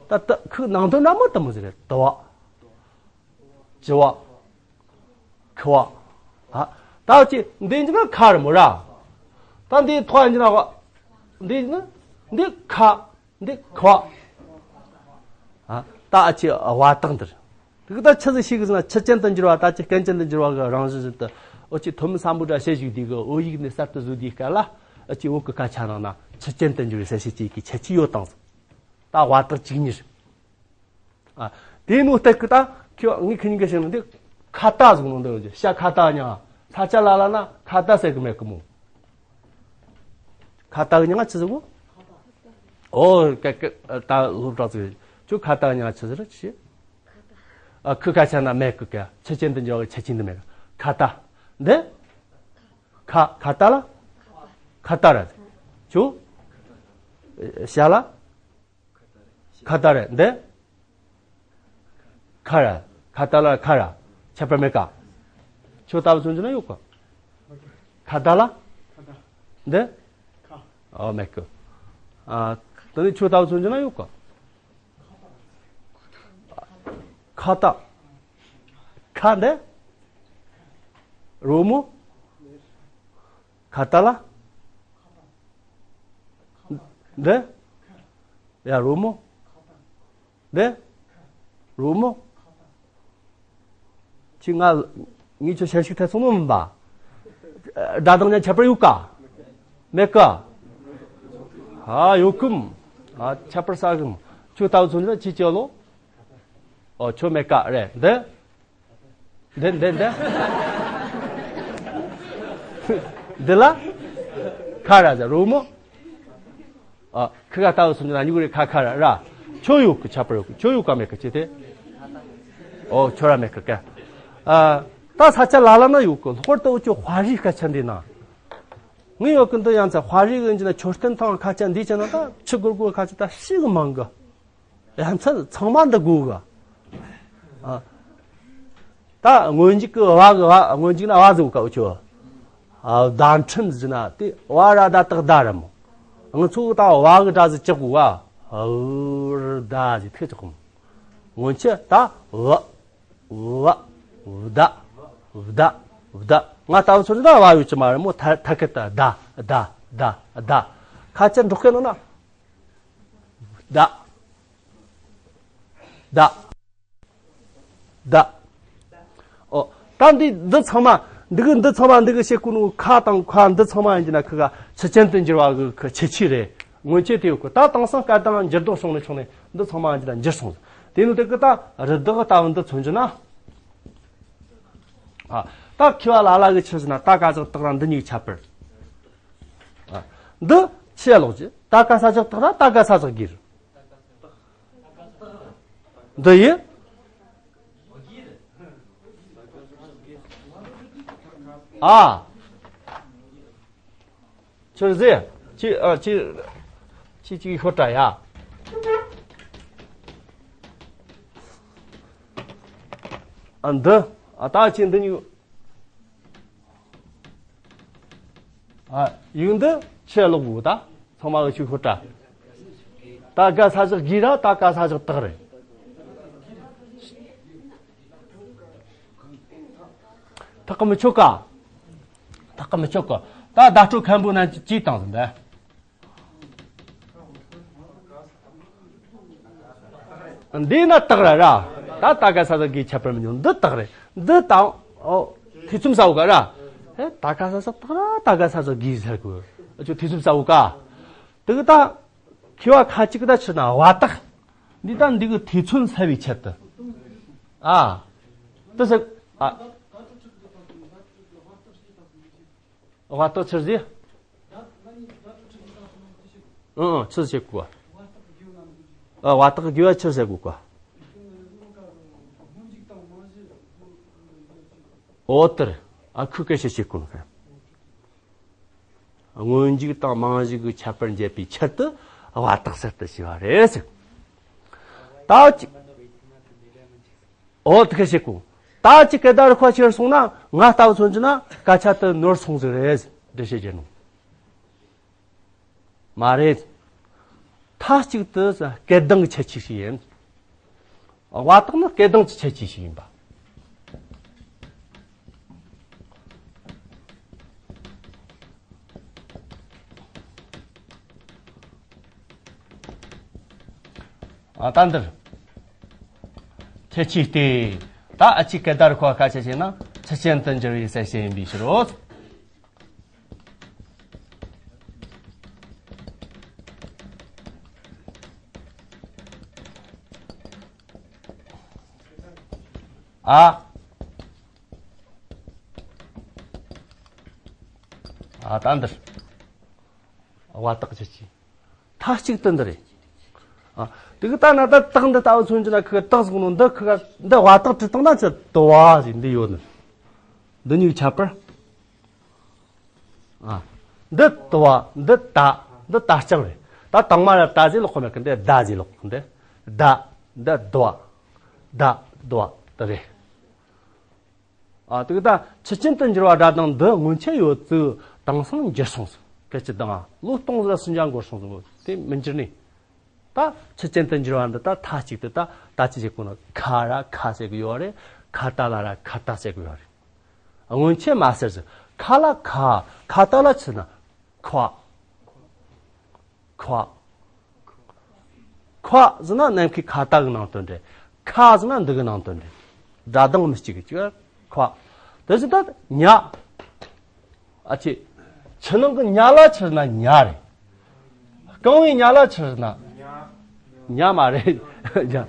ད་ད་ཁོའི་ནང་དོན་འདྲ་མོ་དེ་མོ་ཟིག་རེད། ད་བ། ཇི་བ། ཁི་བ། ཨ། ད་ཅི་འདི་ཡིན་ན་ཁ་རེད་མོ་ར། ད་འདི་ཐོག་ཡིན་ན་བ། འདི་ཡིན་ན་འདི་ཁ་འདི་ཁི་བ། ཨ། ད་ཅི་བ་དང་འདིར། དེ་གི་ད་ཆི་ཟིག་ཤེས་གི་ཟེར་ན། ཆུ་ཅན་དུ་འགྱུར་བ་ད་ཅི་སྐད་ཅན་དུ་འགྱུར་བ་གི་རང་བཞིན་བཞིན་དུ། འུ་ཅི་ཐོན་མི་སམ་བྷོ་ཊ་བཤད་བཞུགས་དུས་གི་བོད་ཡིག་ནས་གསར་དུ་བཟོས་དུས་སྐབས་ལ། འུ་ཅི་བོད་གི་སྐད་ཆ་ནང་ན་ཆུ་ཅན་དུ་འགྱུར་བའི་གསལ་བྱེད་ཅིག་གི་ཁྱད་ཆོས་ཡོད་དང་ཟེར། ད་བ་དག་ཅིག་གཉིས། ཨ། དེ་ནོ་སྟེགས་གི་ད་ཁྱོད་ངས་ཁི་ཉིན་གི་ཞིག་ནང་དེ་ཁ་ཏ་ཟིག་ནང་འདུག་ཡོད་ཀྱི། ཤ་ཁ་ཏ་ཉ། ས་ཆ་ལ་ལ་ན་ཁ་ཏ་ཟེར་གི་མེད་གི་མོ། ཁ་ཏ་གི་ཉ་ང་ཆི་ཟེར་གོ། ཨོ་ཀ་ཀ་ད་སློབ་གྲྭ་ཚོས་ཁྱོད་ཁ་ཏ་གི་ཉ་ང་ཆི་ཟེར་ཆི། ཨ། ཁི་ཁ་ཆ་ན་མེད་གི་ཀ། ཆུ་ཅན་དུ་འགྱུར་བའི་ཁྱད་ཆོས་འདི་མེད་གི། ཁ་ཏ། འདི། ཁ་ཁ་ཏ་ལ། ཁ་ཏ་ར། ཁྱོད། ཤ་ལ། ཁ་ཏ་རེད་འདི། ཁ་ར། ཁ་ཏ་ལ་ཁ་ར། ཁྱད་པར་མེད་ཀ། ཁྱོད་ལྟ་བུ་མཚོན་རྒྱུ་ན་ཡོད་ཀ། ཁ་ཏ་ལ། འདི། ཨོ་མེད་ཀ། ཨ། དེ་ནི་ཁྱོད་ལྟ་བུ་མཚོན་རྒྱུ་ན་ཡོད་ཀ། ཁ་ཏ། ཁ་འདི། རོ་མོ། ཁ་ཏ་ལ། འདི། ཡ་རོ་མོ། འདི། རོ་མོ། ཁྱོད་ང་ངས་ཁྱོད་ཞལ་ཤུགས་ཐེབས་སོང་ནོ་མིན་པ། སྒྲ་གདངས་ཉ་ཁྱད་པར་ཡོད་ཀ། མེད་ཀ། ཨ་ཡོད་གི་མོ། ཨ་ཁྱད་པར་ས་གི་མོ། ཁྱོད་ལྟ་བུ་མཚོན་རྒྱུ་ན་ཁྱོད་ཅི་ལོ། ཨོ་ཁྱོད་མེད་ཀ་རེད་འདི། འདི་འདི་འདི། འདི་ལ། ཁ་ར་ཟེར་རོ་མོ། ཨ། ཁི་ཁ་ལྟ་བུ་སུམ་ཅུ་ན་ཉུག་རེ་ཁ་ཁ་ར་ར། ཁྱོད་ཡོད་གི་ཁྱད་པར་ཡོད་གི། ཁྱོད་ཡོད་ཀ་མེད་གི་ཅི་སྟེ། ཨོ་ཁྱོད་ར་མེད་གི་ཀ། ཨ། ད་ས་ཆ་ལ་ལ་ན་ཡོད་གི། ལྷག་པར་དུ་འུ་ཅོ་ཧྭ་ཧྲིའི་སྐད་ཆ་འདི་ན། ངས་ཡོད་གི་འདི་ཡང་ཚ་ཧྭ་ཧྲིའི་གི་འཇི་ན་མཆོད་རྟེན་ཐང་ཁ་ཆ་འདི་ཆ་ན་ད་ཆི་གུར་གུར་ཁ་ཆ་ད་ཤི་གི་མང་གི། ཡ་མཚན་ཚང་མ་འདི་དགོས་གི། ཨ། ད་སྔོན་འཇུག་གི་བ་གི་བ། སྔོན་འཇུག་ན་བ་ཟེར་གོ་ཀ་འུ་ཆོ། ཨ། བརྡ་འཕྲིན་ཟེར་ན་དེ་བ་ར་བརྡ་བཏགས་བརྡ་ར་མོ། ང་ཚོ་ད་བ་གི་སྒྲ་ཟིག་བཅག་གོ་བ། ཨ་བུ་ར་བརྡ་ཟིག་ཐེག་བཅག་གོ་མོ། སྔོན་ཆད་ད་བ། བ། བརྡ། བརྡ། བརྡ། ང་ལྟ་བུ་ཚོ་ད་བ་ཡོད་ཀྱི་མ་རེད་མོ། ཐ་ཐ་ཀ་ད་ད་ད་ད་ད། ཁ་ཆ་འབྲོག་སྐད་ནང་ན། ད། ད། ད། ཨོ། ད་འདི་འདི་ཚང་མ། འདི་གི་འདི་ཚང་མ་འདི་གི་བྱེད་དགོས་ནོ་ཁ་དང་ཁ་འདི་ཚང་མ་ཡིན་གྱི་ན་ཁི་ག་ཆུ་ཅན་དུ་འགྱུར་བ་གི་ཁི་ཁྱད་ཆོས་རེད། སྔོན་ཆད་དེ་ཡོད་གི། ད་དེང་སང་སྐད་གདངས་འགྱུར་ལྡོག་བྱུང་ནས་བྱུང་ནས་འདི་ཚང་མ་ཡིན་གྱི་ན་འགྱུར་སོང་། དེ་ནི་དེ་གི་ད་རི་དྭགས་ལྟ་བུ་འདི་མཚོན་རྒྱུ་ན། ཨ། ད་ཁི་བ་ལ་ལ་གི་ཆི་ཟེར་ན་ད་ག་ཟག་བཏགས་ར་འདི་གཉིས་ཁྱད་པར། ཨ། འདི་ཆི་ཡ་ལོག་ཅི། ད་ག་ས་ཟག་བཏགས་ར་ད་ག་ས་ཟག་གི་རེད། འདི་ཡི། ཨ། ཆི་ཟེར། ཅི། ཨ། ཅི། ཅི་ཅིག་ཤོད་དྲ་ཡ། ཨ། འདི། ཨ། ད་ཅི་འདི་ཉིད། ཨ། ཡིག་འདི་ཆེ་ལོག་གོ་ད། ཚང་མ་གི་ཆུ་ཤོད་དྲ། ད་ག་ས་ཞག་གི་ར་ད་ག་ས་ཞག་བཏགས་རེད། ཐག་གི་མི་ཆོད་ཀ། ཐག་གི་མི་ཆོད་ཀ། ད་བརྡ་སྤྲོད་མཁན་པོ་ན་ཅི་བཏང་ཟིན་པས། འདི་ན་བཏགས་ར་ར། ད་ད་ག་ས་ས་གི་ཁྱད་པར་མི་ཉུང་། འདི་བཏགས་རེད། འདི་དང་། ཨོ། ཐེ་ཚོམ་ཟ་བོ་ག་ར། ཨེ། ད་ག་ས་ས་བཏགས་ར་ད་ག་ས་ས་གི་ཟེར་གོ། ཨ་ཅོ་ཐེ་ཚོམ་ཟ་བོ་ག། དེ་གི་ད། ཁི་བ་ཁ་ཅིག་གི་ད་ཆི་ན་བ་བཏགས། འདི་ད་འདི་གི་ཐེ་ཚོམ་ཟ་བའི་ཆེད་དུ། ཨ། དེ་ཟེར། ཨ། བ་བཏགས་ཆི་ཟེར། ཨང་། ཨང་། ཆི་ཟེར་གོ། ཨ། བ་བཏགས་དགེ་བ་ཆི་ཟེར་གོ་ག། འོ་དེར། ཨ། ཁུ་སྐད་ཤེས་བྱེད་གོ་ནོ། སྔོན་འཇུག་དང་མིང་གཞི་གི་ཁྱད་པར་འབྱེད་པའི་ཆེད་དུ་བ་བཏགས་གསར་དུ་བྱས་པ་རེད་ཟེར། ད་ཅི། འོ་དེ་སྐད་བཤད་གོ། ད་ཅི་སྐད་བརྡ་རིག་པ་ཁྱེར་སོང་ན་ང་ལྟ་བུ་མཚོན་རྒྱུ་ན་སྐད་ཆ་དེ་ནོར་སོང་ཟིག་རེད་ཟེར་འགྲེལ་བཤད་བྱེད་ནོ། མ་རེད། མཐའ་གཅིག་ཏུ་སྐད་གདངས་ཀྱི་ཁྱད་ཆོས་ཤིག་ཡིན། བ་བཏགས་ནི་སྐད་གདངས་ཀྱི་ཁྱད་ཆོས་ཤིག་ཡིན་པ། ཨ། ད་འདིར། ཁྱད་ཆོས་ཏེ། ད་ཨ་ཅི་སྐད་བརྡ་རུ་ཁོ་ཁ་ཆད་བྱས་ན་ཆུ་ཅན་དུ་འགྱུར་བའི་གསལ་བྱེད་ཡིན་པའི་ཕྱིར་རོ། ཨ། ཨ་ད་འདིར། བ་ཏག་ཅི་ཅི། མཐའ་གཅིག་ཏུ་འདི་རེད། ཨ། དེ་གི་ད་ན་ད་ཏག་འདི་ལྟ་བུ་མཚོན་གྱི་ན་ཁི་ཏག་ཟིག་ནོ་འདི་ཁི་འདི་བ་ཏག་བྲིས་བཏང་ན་ཅི་དུ་བ་ཟིག་འདི་ཡོད་ནི། འདི་གཉིས་ཁྱད་པར། ཨ། འདི་དུ་བ་འདི་ད་འདི་ད་ལྕགས་རེད། ད་དང་མ་ར་ད་ཟིག་ལོག་ཁོ་མེད་གི་འདི་ད་ཟིག་ལོག་འདི། ད་འདི་དུ་བ། ད་དུ་བ་དེ་རེད། ཨ། དེ་གི་ད་ཆུ་ཅན་དུ་འགྱུར་བ་སྒྲ་གདངས་འདི་སྔོན་ཆད་ཡོད་ཚུལ་དེང་སང་འགྱུར་སོང་ཟིག་སྐད་ཅིག་དང་ལོ་སྟོང་ཟིག་ལ་སུམ་བརྒྱ་འགོར་སོང་ཟིག་དེ་མི་འགྱུར་ནི། ད་ཆུ་ཅན་དུ་འགྱུར་བ་འདི་ད་མཐའ་གཅིག་ཏུ་ད་ད་ཅི་བྱེད་གོ་ནོ། ཁ་ར་ཁ་ཟེར་གི་ཡོད་རེད། ཁ་ཏ་ལ་ར་ཁ་ཏ་ཟེར་གི་ཡོད་རེད། སྔོན་ཆད་མ་ཟེར་ཟིག་ཁ་ལ་ཁ། ཁ་ཏ་ལ་ཆི་ན་ཁ། ཁ། ཁ་ཟེར་ན་ནམ་མཁའི་ཁ་ཏ་གི་ནང་དོན་རེད། ཁ་ཟེར་ན་འདི་གི་ནང་དོན་རེད། སྒྲ་གདངས་མི་གཅིག་གི་ཅིག་ཁ། དེ་བཞིན་ད་ཉ། ཨ་ཅེ། ཆུ་ནང་གི་ཉ་ལ་ཆི་ཟེར་ན་ཉ་རེད། རྐང་བའི་ཉ་ལ་ཆི་ཟེར་ན། ཉ་མ་རེད། ཉ།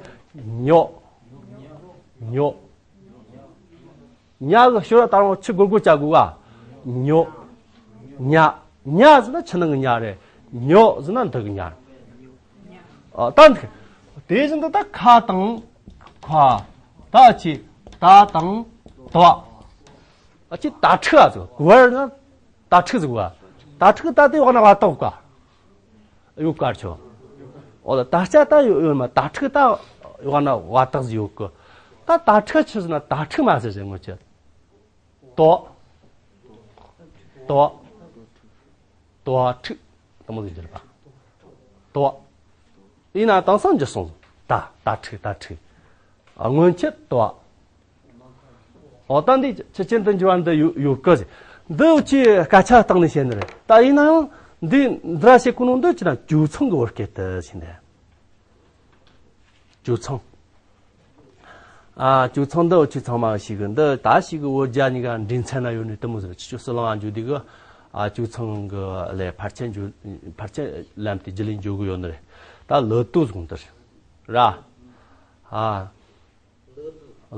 ཉོ། ཉོ། ཉ་གི་ཤོ་ར་ད་རུང་ཆུ་སྒོར་སྒོར་བྱ་དགོས་ག་ཉོ། ཉ། ཉ་ཟེར་ན་ཆུ་ནང་གི་ཉ་རེད། ཉོ་ཟེར་ན་འདི་གི་ཉ་རེད། ཨ། ད་འདི། དེ་བཞིན་དུ་ད་ཁ་དང་། ཁ། ད་ཨ་ཅེ། ད་དང་། ད། ཨ་ཅེ་ད་ཕྲུག་ཨ་ཟེར་གོ་བར་ན། ད་ཕྲུག་ཟེར་གོ་ག་ད་ཕྲུག་ད་དེ་འོག་ན་བ་ཏག་ག་ཡོད་གར་ཆོ། འོ་ད་ད་ལྕགས་ད་ཡོད་ཡོད་མ། ད་ཕྲུག་ད་འོག་ན་བ་ཏག་ཟིག་ཡོད་གི་ད་ད་ཕྲུག་ཆི་ཟེར་ན་ད་ཕྲུག་མ་ཟེར་ཟེར་ངོ་ཆེ། ཏོ། ཏོ། ཏོ་ཕྲུག་དེ་མོ་ཟིག་འགྱུར་བ། ཏོ། ཡིན་ན་དེང་སང་འགྱུར་སོང་། ད་ད་ཕྲུག་ད་ཕྲུག་ཨ། སྔོན་ཆད་ཏོ། འོ་ད་འདི་ཆུ་ཅན་དུ་འགྱུར་བ་འདི་ཡོད་ཡོད་གི་ཟེར། འདི་འུ་ཅི་སྐད་ཆ་བཏང་ནས་བཤད་ནི་རེད། ད་ཡིན་ན་ཡང་འདི་འདི་ར་བཤད་གོ་ནོ་འདི་ཅི་ན་ཇོ་ཚང་གི་བོད་སྐད་དུ་ཟེར་ནས། ཇོ་ཚང་། ཨ། ཇོ་ཚང་འདི་འུ་ཅི་ཚང་མ་ཞིག་གི་འདི་ད་ཞིག་གི་བོད་རྒྱ་གཉིས་ཀ་འདྲེས་མཚན་ན་ཡོད་ནི་དེ་མོ་ཟེར། ཆུ་ཆུ་སི་ལང་འཇུ་འདི་གི། ཨ། ཇོ་ཚང་གི་ལས་ཕལ་ཆེར་འཇུ་ཕལ་ཆེར་ལམ་དེ་རྒྱུ་ལས་འཇུ་གི་ཡོད་ནི་རེད། ད་ལི་ཏོ་ཟུང་འདི་རེད། ར། ཨ།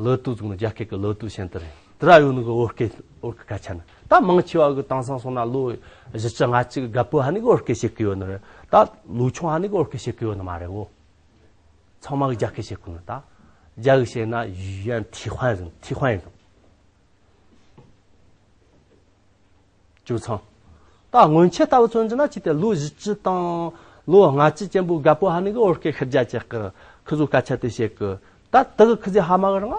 ལི་ཏོ་ཟུང་ནི་རྒྱ་སྐད་ཀྱི་ལི་ཏོ་ཞེས་དེ་རེད། དེ་ར་ཡོད་ནི་གི་བོད་སྐད་བོད་ཀྱི་སྐད་ཆ་ནི། ད་མང་ཆེ་བ་གི་དེང་སང་སོང་ན་ལོ་བཞི་བཅུ་ལྔ་བཅུ་གི་རྒད་པོ་ཧ་ནི་གི་བོད་སྐད་བཤད་གི་ཡོད་ནི་རེད། ད་ལོ་ཆུང་ཧ་ནི་གི་བོད་སྐད་བཤད་གི་ཡོད་ནི་མ་རེད་བོ། ཚང་མ་གི་རྒྱ་སྐད་བཤད་གི་ནི། ད་རྒྱ་གི་བཤད་ན་语言替换ཟེར། 替换ཡིན། ཇོ་ཚང་། ད་སྔོན་ཆད་ལྟ་བུ་མཚོན་རྒྱུ་ན་ཅི་སྟེ་ལོ་བཞི་བཅུ་དང་ལོ་ལྔ་བཅུ་ཅན་པོ་རྒད་པོ་ཧ་ནི་གི་བོད་སྐད་ཤར་རྒྱ་ཅེག་གི་ཁི་ཚོ་སྐད་ཆ་དེ་བཤད་གི་ད་དེ་གི་ཁི་ཚོ་ཧ་མ་གི་རང་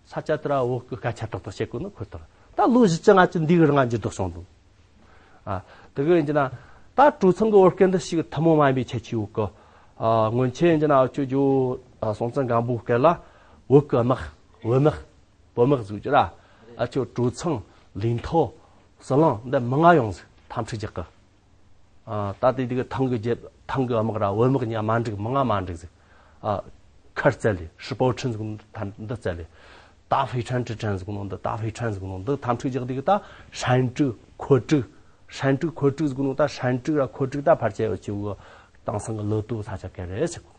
ས་ཆ་དེ་ར་བོད་སྐད་སྐད་ཆ་ཏག་ཏག་བཤད་གི་ནི་ཁོ་ཐག་ད་ལོ་བཞི་བཅུ་ལྔ་བཅུ་འདི་གི་རང་འགྱུར་ལྡོག་བྱུང་འདུག་ཨ། དེ་གི་ཡིན་གྱི་ན་ད་ཇོ་ཚང་གི་བོད་སྐད་འདི་ཞིག་ཐུན་མོང་མ་ཡིན་པའི་ཁྱད་ཆོས་ཡོད་གི་ཨ། སྔོན་ཆད་ཡིན་གྱི་ན་ཨ་ཅོ་ཇོ་ཨ་སྲོང་བཙན་སྒམ་པོའི་སྐབས་ལ་བོད་ཀྱི་དམག་བོད་དམག་བོད་དམག་ཟིག་ཅི་ར། ཨ་ཅོ་ཇོ་ཚང་ལིང་ཐོ་ཟི་ལིང་འདི་མི་ང་ཡོང་ཟིག་འཐབ་འཁྲུག་རྒྱག་གི་ཨ། ད་དེ་དེ་གི་ཐང་གི་རྒྱལ་ཐང་གི་དམག་ར་བོད་དམག་གཉིས་མ་འགྲིག་མི་ང་མ་འགྲིག་ཟིག་ཨ། མཁར་བཙལ་ལེ་ཧྲི་པའོ་ཁྲིན་ཟིག་འདི་བཙལ་ལེ། ད་ཧྥེ་ཁྲན་ཀྲི་ཀྲན་ཟིག་ནོ་འདི་ད་ཧྥེ་ཁྲན་ཟིག་ནོ་འདི་འཐབ་འཁྲུག་རྒྱག་དེ་གི་ད་ཧྲན་ཀྲུག་ཁོ་ཀྲུག་ཧྲན་ཀྲུག་ཁོ་ཀྲུག་ཟིག་ནོ་ད་ཧྲན་ཀྲུག་ར་ཁོ་ཀྲུག་ད་ཕལ་ཆེར་ཡོད་ཆེ་བོ་དེང་སང་གི་ལི་ཏོ་ས་ཆ་ག་རེ་ཟེར་གོ་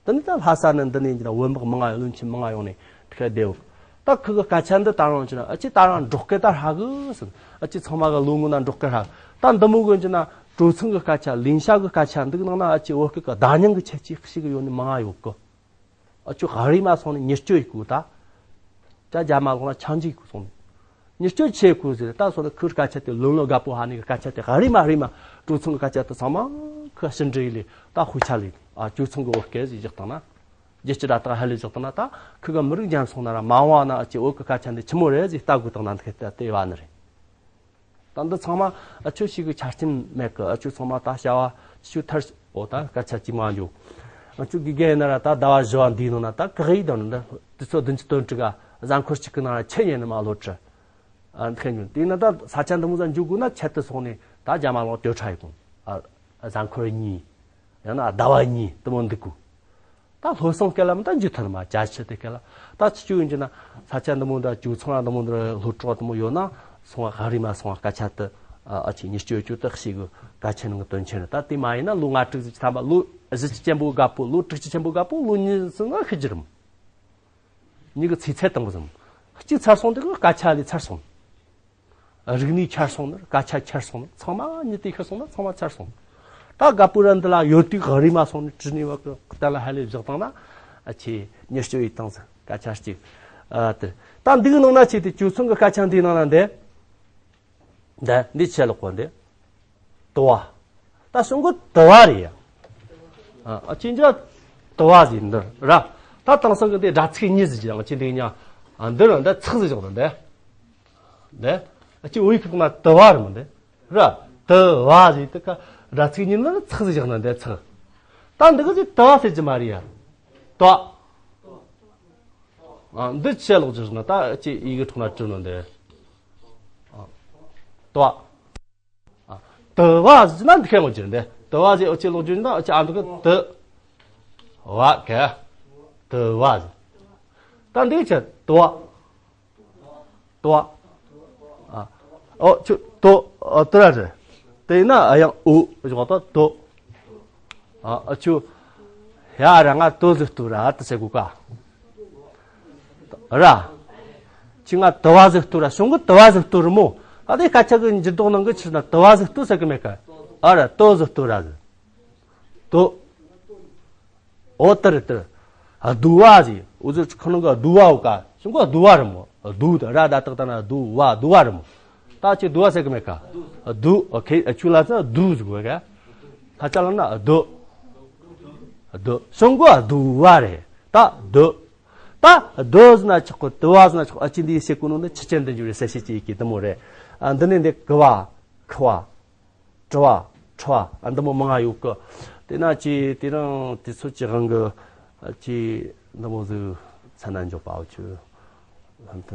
དེ་ནས་ད་ལྷ་ས་ནས་འདི་ནས་ཡིན་གྱི་ན་བོད་དམག་མང་ང་ཡོད། བློན་ཆེན་མང་ང་ཡོང་ནས་དེ་ག་བསྡད་ཡོད། ད་ཁི་གི་སྐད་ཆ་འདི་ད་རུང་ཡིན་གྱི་ན་ཨ་ཅེ་ད་རུང་འབྲོག་སྐད་ད་ཧྲ་གི་ཟེར། ཨ་ཅེ་ཚང་མ་གི་ལོ་ངོ་ན་འབྲོག་སྐད་ཧྲ་གི་ད་འདི་མོ་གི་ཡིན་གྱི་ན་ཇོ་ཚང་གི་སྐད་ཆ་ལིང་ཤ་གི་སྐད་ཆ་འདི་གི་ནང་ན་ཨ་ཅེ་བོད་སྐད་གི་བརྡ་རྙིང་གི་ཁྱད་ཆོས་ཤིག་གི་ཡོད་ནི་མང་ང་ཡོད་གི་ཨ་ཅོ་ག་རི་མ་སོང་ནས་ཉེས་སྤྱོད་ཡིག་གུ་ད། ཅ་རྒྱ་མ་ལོག་ན་ཆང་ཅིག་གུ་སོང་ནས། ཉེས་སྤྱོད་ཆེ་གུ་ཟེར་ད་སོང་ནས་ཁུར་སྐད་ཆ་དེ་ལོན་ལོ་དགའ་པོ་ཧ་ནི་གི་སྐད་ཆ་དེ་ག་རི་མ་རི་མ་ཇོ་ཚང་གི་སྐད་ཆ་དེ་ཚང་མ་ཁུ་ཕྱི་འབྲེལ་ལས་ད་དཔེ་ཆ་ལས་ཨ་ཇོ་ཚང་གི་བོད་སྐད་ཟིག་བཞག་བཏང་ན། རྒྱལ་སྤྱི་ར་ཏག་ཧ་ལས་བཞག་བཏང་ན་ད་ཁུ་གི་མི་རིགས་འཇམ་སོང་ན་ར་མ་འོངས་ན་ཨ་ཅེ་བོད་གི་སྐད་ཆ་འདི་ཆི་མོ་རེད་ཟིག་ལྟ་དགོས་བཏང་ན་འདི་ཁེ་ད་དེ་བ་ནི་རེད། ད་འདི་ཚང་མ་ཨ་ཆོ་ཞིག་གི་ཆ་རྐྱེན་མེད་གི་ཨ་ཆོ་ཚང་མ་ད་བྱ་བ་ཆུ་ཐར་འོ་ད་སྐད་ཆ་གཅིག་མ་འཇོག་ཨ་ཆོ་དགེ་རྒན་ཡིན་ན་ར་ད་ཟླ་བ་བཞི་བ་འདིའི་ནང་ན་ད་ག་གི་དང་ནི་དུས་ཚོད་བདུན་ཅུ་དོན་དྲུག་ག་གཟའ་འཁོར་གཅིག་གི་ནང་ལ་ཆེད་ཉན་ནི་མ་ལོ་ཁྲི་ཨ་འདི་ཁ་ཉོན་དེ་ན་ད་ས་ཆ་འདི་མོ་ཟ་འཇུག་དགོས་ན་ཆེད་དུ་སོང་ནས་ད་རྒྱ་མ་ལོག་སྟོད་ཁྲ་ཡི་གོང་ཨ་གཟའ་འཁོར་གཉིས་ཡང་ན་ཟླ་བ་གཉིས་དུ་མོ་འདུག་གོ་ད་ལྷོ་སོང་སྐད་ལ་མི་ད་འཇུ་ཐུར་མ་ཅ་ཆི་དེ་སྐད་ལ། ད་ཆི་ཆི་ཡོད་འཇུ་ན་ས་ཆ་འདི་མོ་འདྲ་ཇོ་ཚང་འདི་མོ་འདྲ་ལྷོ་བྲག་འདི་མོ་ཡོད་ན་སོང་བ་ག་རི་མ་སོང་བ་སྐད་ཆ་དེ་ཨ་ཆི་ཉི་སྐྱོ་སྐྱོ་དེ་ཤེས་གི། སྐད་ཆ་ནང་གི་དོན་ཆེན་རེད། ད་དེ་མ་ཡིན་ན་ལོ་ལྔ་དྲུག་ཙམ་ཐམ་པ་ལོ་བཞི་བཅུ་ཆེན་པོ་དགའ་པོ་ལོ་དྲུག་ཅུ་ཆེན་པོ་དགའ་པོ་ལོ་ཉི་ཟིན་ན་ཤི་རྒྱུ་རེད་མོ། མྱི་གི་ཚེ་ཚད་དང་པོ་ཟིན་གཅིག་ཚར་སོང་དེ་གི་སྐད་ཆ་ལས་ཚར་སོང་། རིག་གནས་ཆར་སོང་ནི་སྐད་ཆ་ཆར་སོང་ནི་ཚང་མ་ཉི་དེ་ཁར་སོང་ན་ཚང་མ་ཚར་སོང་། ད་དགའ་པོ་ར་འདི་ལ་ཡོད་དུས་ག་རི་མ་སོང་ནི་དྲི་ནི་བ་གི་གཏན་ལ་ཧ་ལས་བཞག་བཏང་ན་ཨ་ཆེ་ཉི་སྐྱོ་ཡི་བཏང་ཟིན་སྐད་ཆ་གཅིག་ཨ་དེ་ད་འདི་གི་ནང་ན་ཆེ་དེ་ཇོ་ཚང་གི་སྐད་ཆ་འདིའི་ནང་ན་འདི་འདི་འདི་ཆེ་ལོག་པ་འདི་དུ་བ། ད་སོང་གི་དུ་བ་རེད་ཡ། ཨ་ཅི་འཇ་དུ་བ་ཟིག་འདི་ར། ད་དེང་སང་གི་འདི་སྒྲ་ཚིག་གཉིས་ཟིག་ཅིག་ཡང་ཅི་འདི་ཉ་འདི་ར་འདི་ཚག་ཟིག་བཞག་ན་འདི། འདི་ཨ་ཅི་འོ་ཡི་ཁུག་ན་དུ་བ་རེད་མོ་འདི་ར། དུ་བ་ཟིག་དུ་ཁ་སྒྲ་ཚིག་གཉིས་ན་ཚག་ཟིག་བཞག་ན་འདི་ཚག་ད་འདི་གི་ཟིག་དུ་བ་ཟེར་གྱི་མ་རེད་ཡ། དུ་བ། ཨ་འདི་ཆེ་ལོག་ཅིག་ན་ད་ཅི་ཡི་གི་ཐོག་ན་བྲིས་ནོ་འདི། ཨ་དུ་བ། ཨ་དུ་བ་ཟེར་ན་འདི་ཁ་ངོ་ཅི་འདི་དུ་བ་ཟེར་ཨོ་ཅི་ལོག་ཅིག་ན་ཨོ་ཅི་ཨ་འདི་གི་དུ་བ་ག་དུ་བ་ཟེར། ད་འདི་ཆེ་དུ་བ། དོ། ཨ། ཨོ་ཆུ་དོ། ཨོ་དོ་ར་རེད། དེ་ན་ཨ་ཡང་ཨུ་བཞག་ཏོ་དོ། ཨ་ཨ་ཆུ། ཡ་ར་ང་དོ་ཟིག་ཏུ་ར་ཨ་ཏི་ཟེར་གོ་ཀ་ར། ཆི་ང་དུ་བ་ཟིག་ཏུ་ར་གཞུང་གི་དུ་བ་ཟིག་ཏུ་རི་མོ། ཨ་དེ་སྐད་ཆ་གི་འགྱུར་ལྡོག་ནང་གི་ཕྱིར་ན་དུ་བ་ཟིག་ཏུ་ཟེར་གི་མེད་ཀ་ཨ་ར་དོ་ཟིག་ཏུ་ར་ཟིག་དོ། ཨོ་ཏི་རི་ཏི་རི། ཨ་དུ་བ་ཟེར། འུ་ཚོ་ཁོ་ནང་གི་དུ་བ་འོ་ཀ་ཞིང་གོ་དུ་བ་རི་མོ། དུ་དུ་ར་ད་དག་ད་ན་དུ་བ་དུ་བ་རི་མོ། ད་ཅི་དུ་བ་ཟེར་གི་མེད་ཀ་དུ་ཨོ་ཁེ་ཆུ་ལ་ཚ་དུ་ཟེར་གོ་ཀ་ད་ཅ་ལ་ན་དུ། དུ་ཞིང་གོ་དུ་བ་རེད། ད་དུ། ད་དུ་ཟེར་ན་ཆོག་གི་དུ་བ་ཟེར་ན་ཆོག་ཨ་ཅི་འདི་ཡི་ཟེར་གོ་ནོ་ནི་ཆི་ཅན་དུ་འཇུ་རེད་ཟེར་ཤེས་ཀྱི་ཡི་གེ་དུ་མོ་རེད། ཨ་འདི་ནི་འདི་གི་བ་ཁི་བ། དྲི་བ། ཁྲི་བ། ཨ་འདི་མོ་མང་ང་ཡོད་གི། དེ་ན་ཅི་དེ་རིང་དུས་ཚོད་ཀྱི་དབང་གི་ཅི་འདི་མོ་ཟིག་མཚན་ན་འཇོག་པའོ་ཆུ།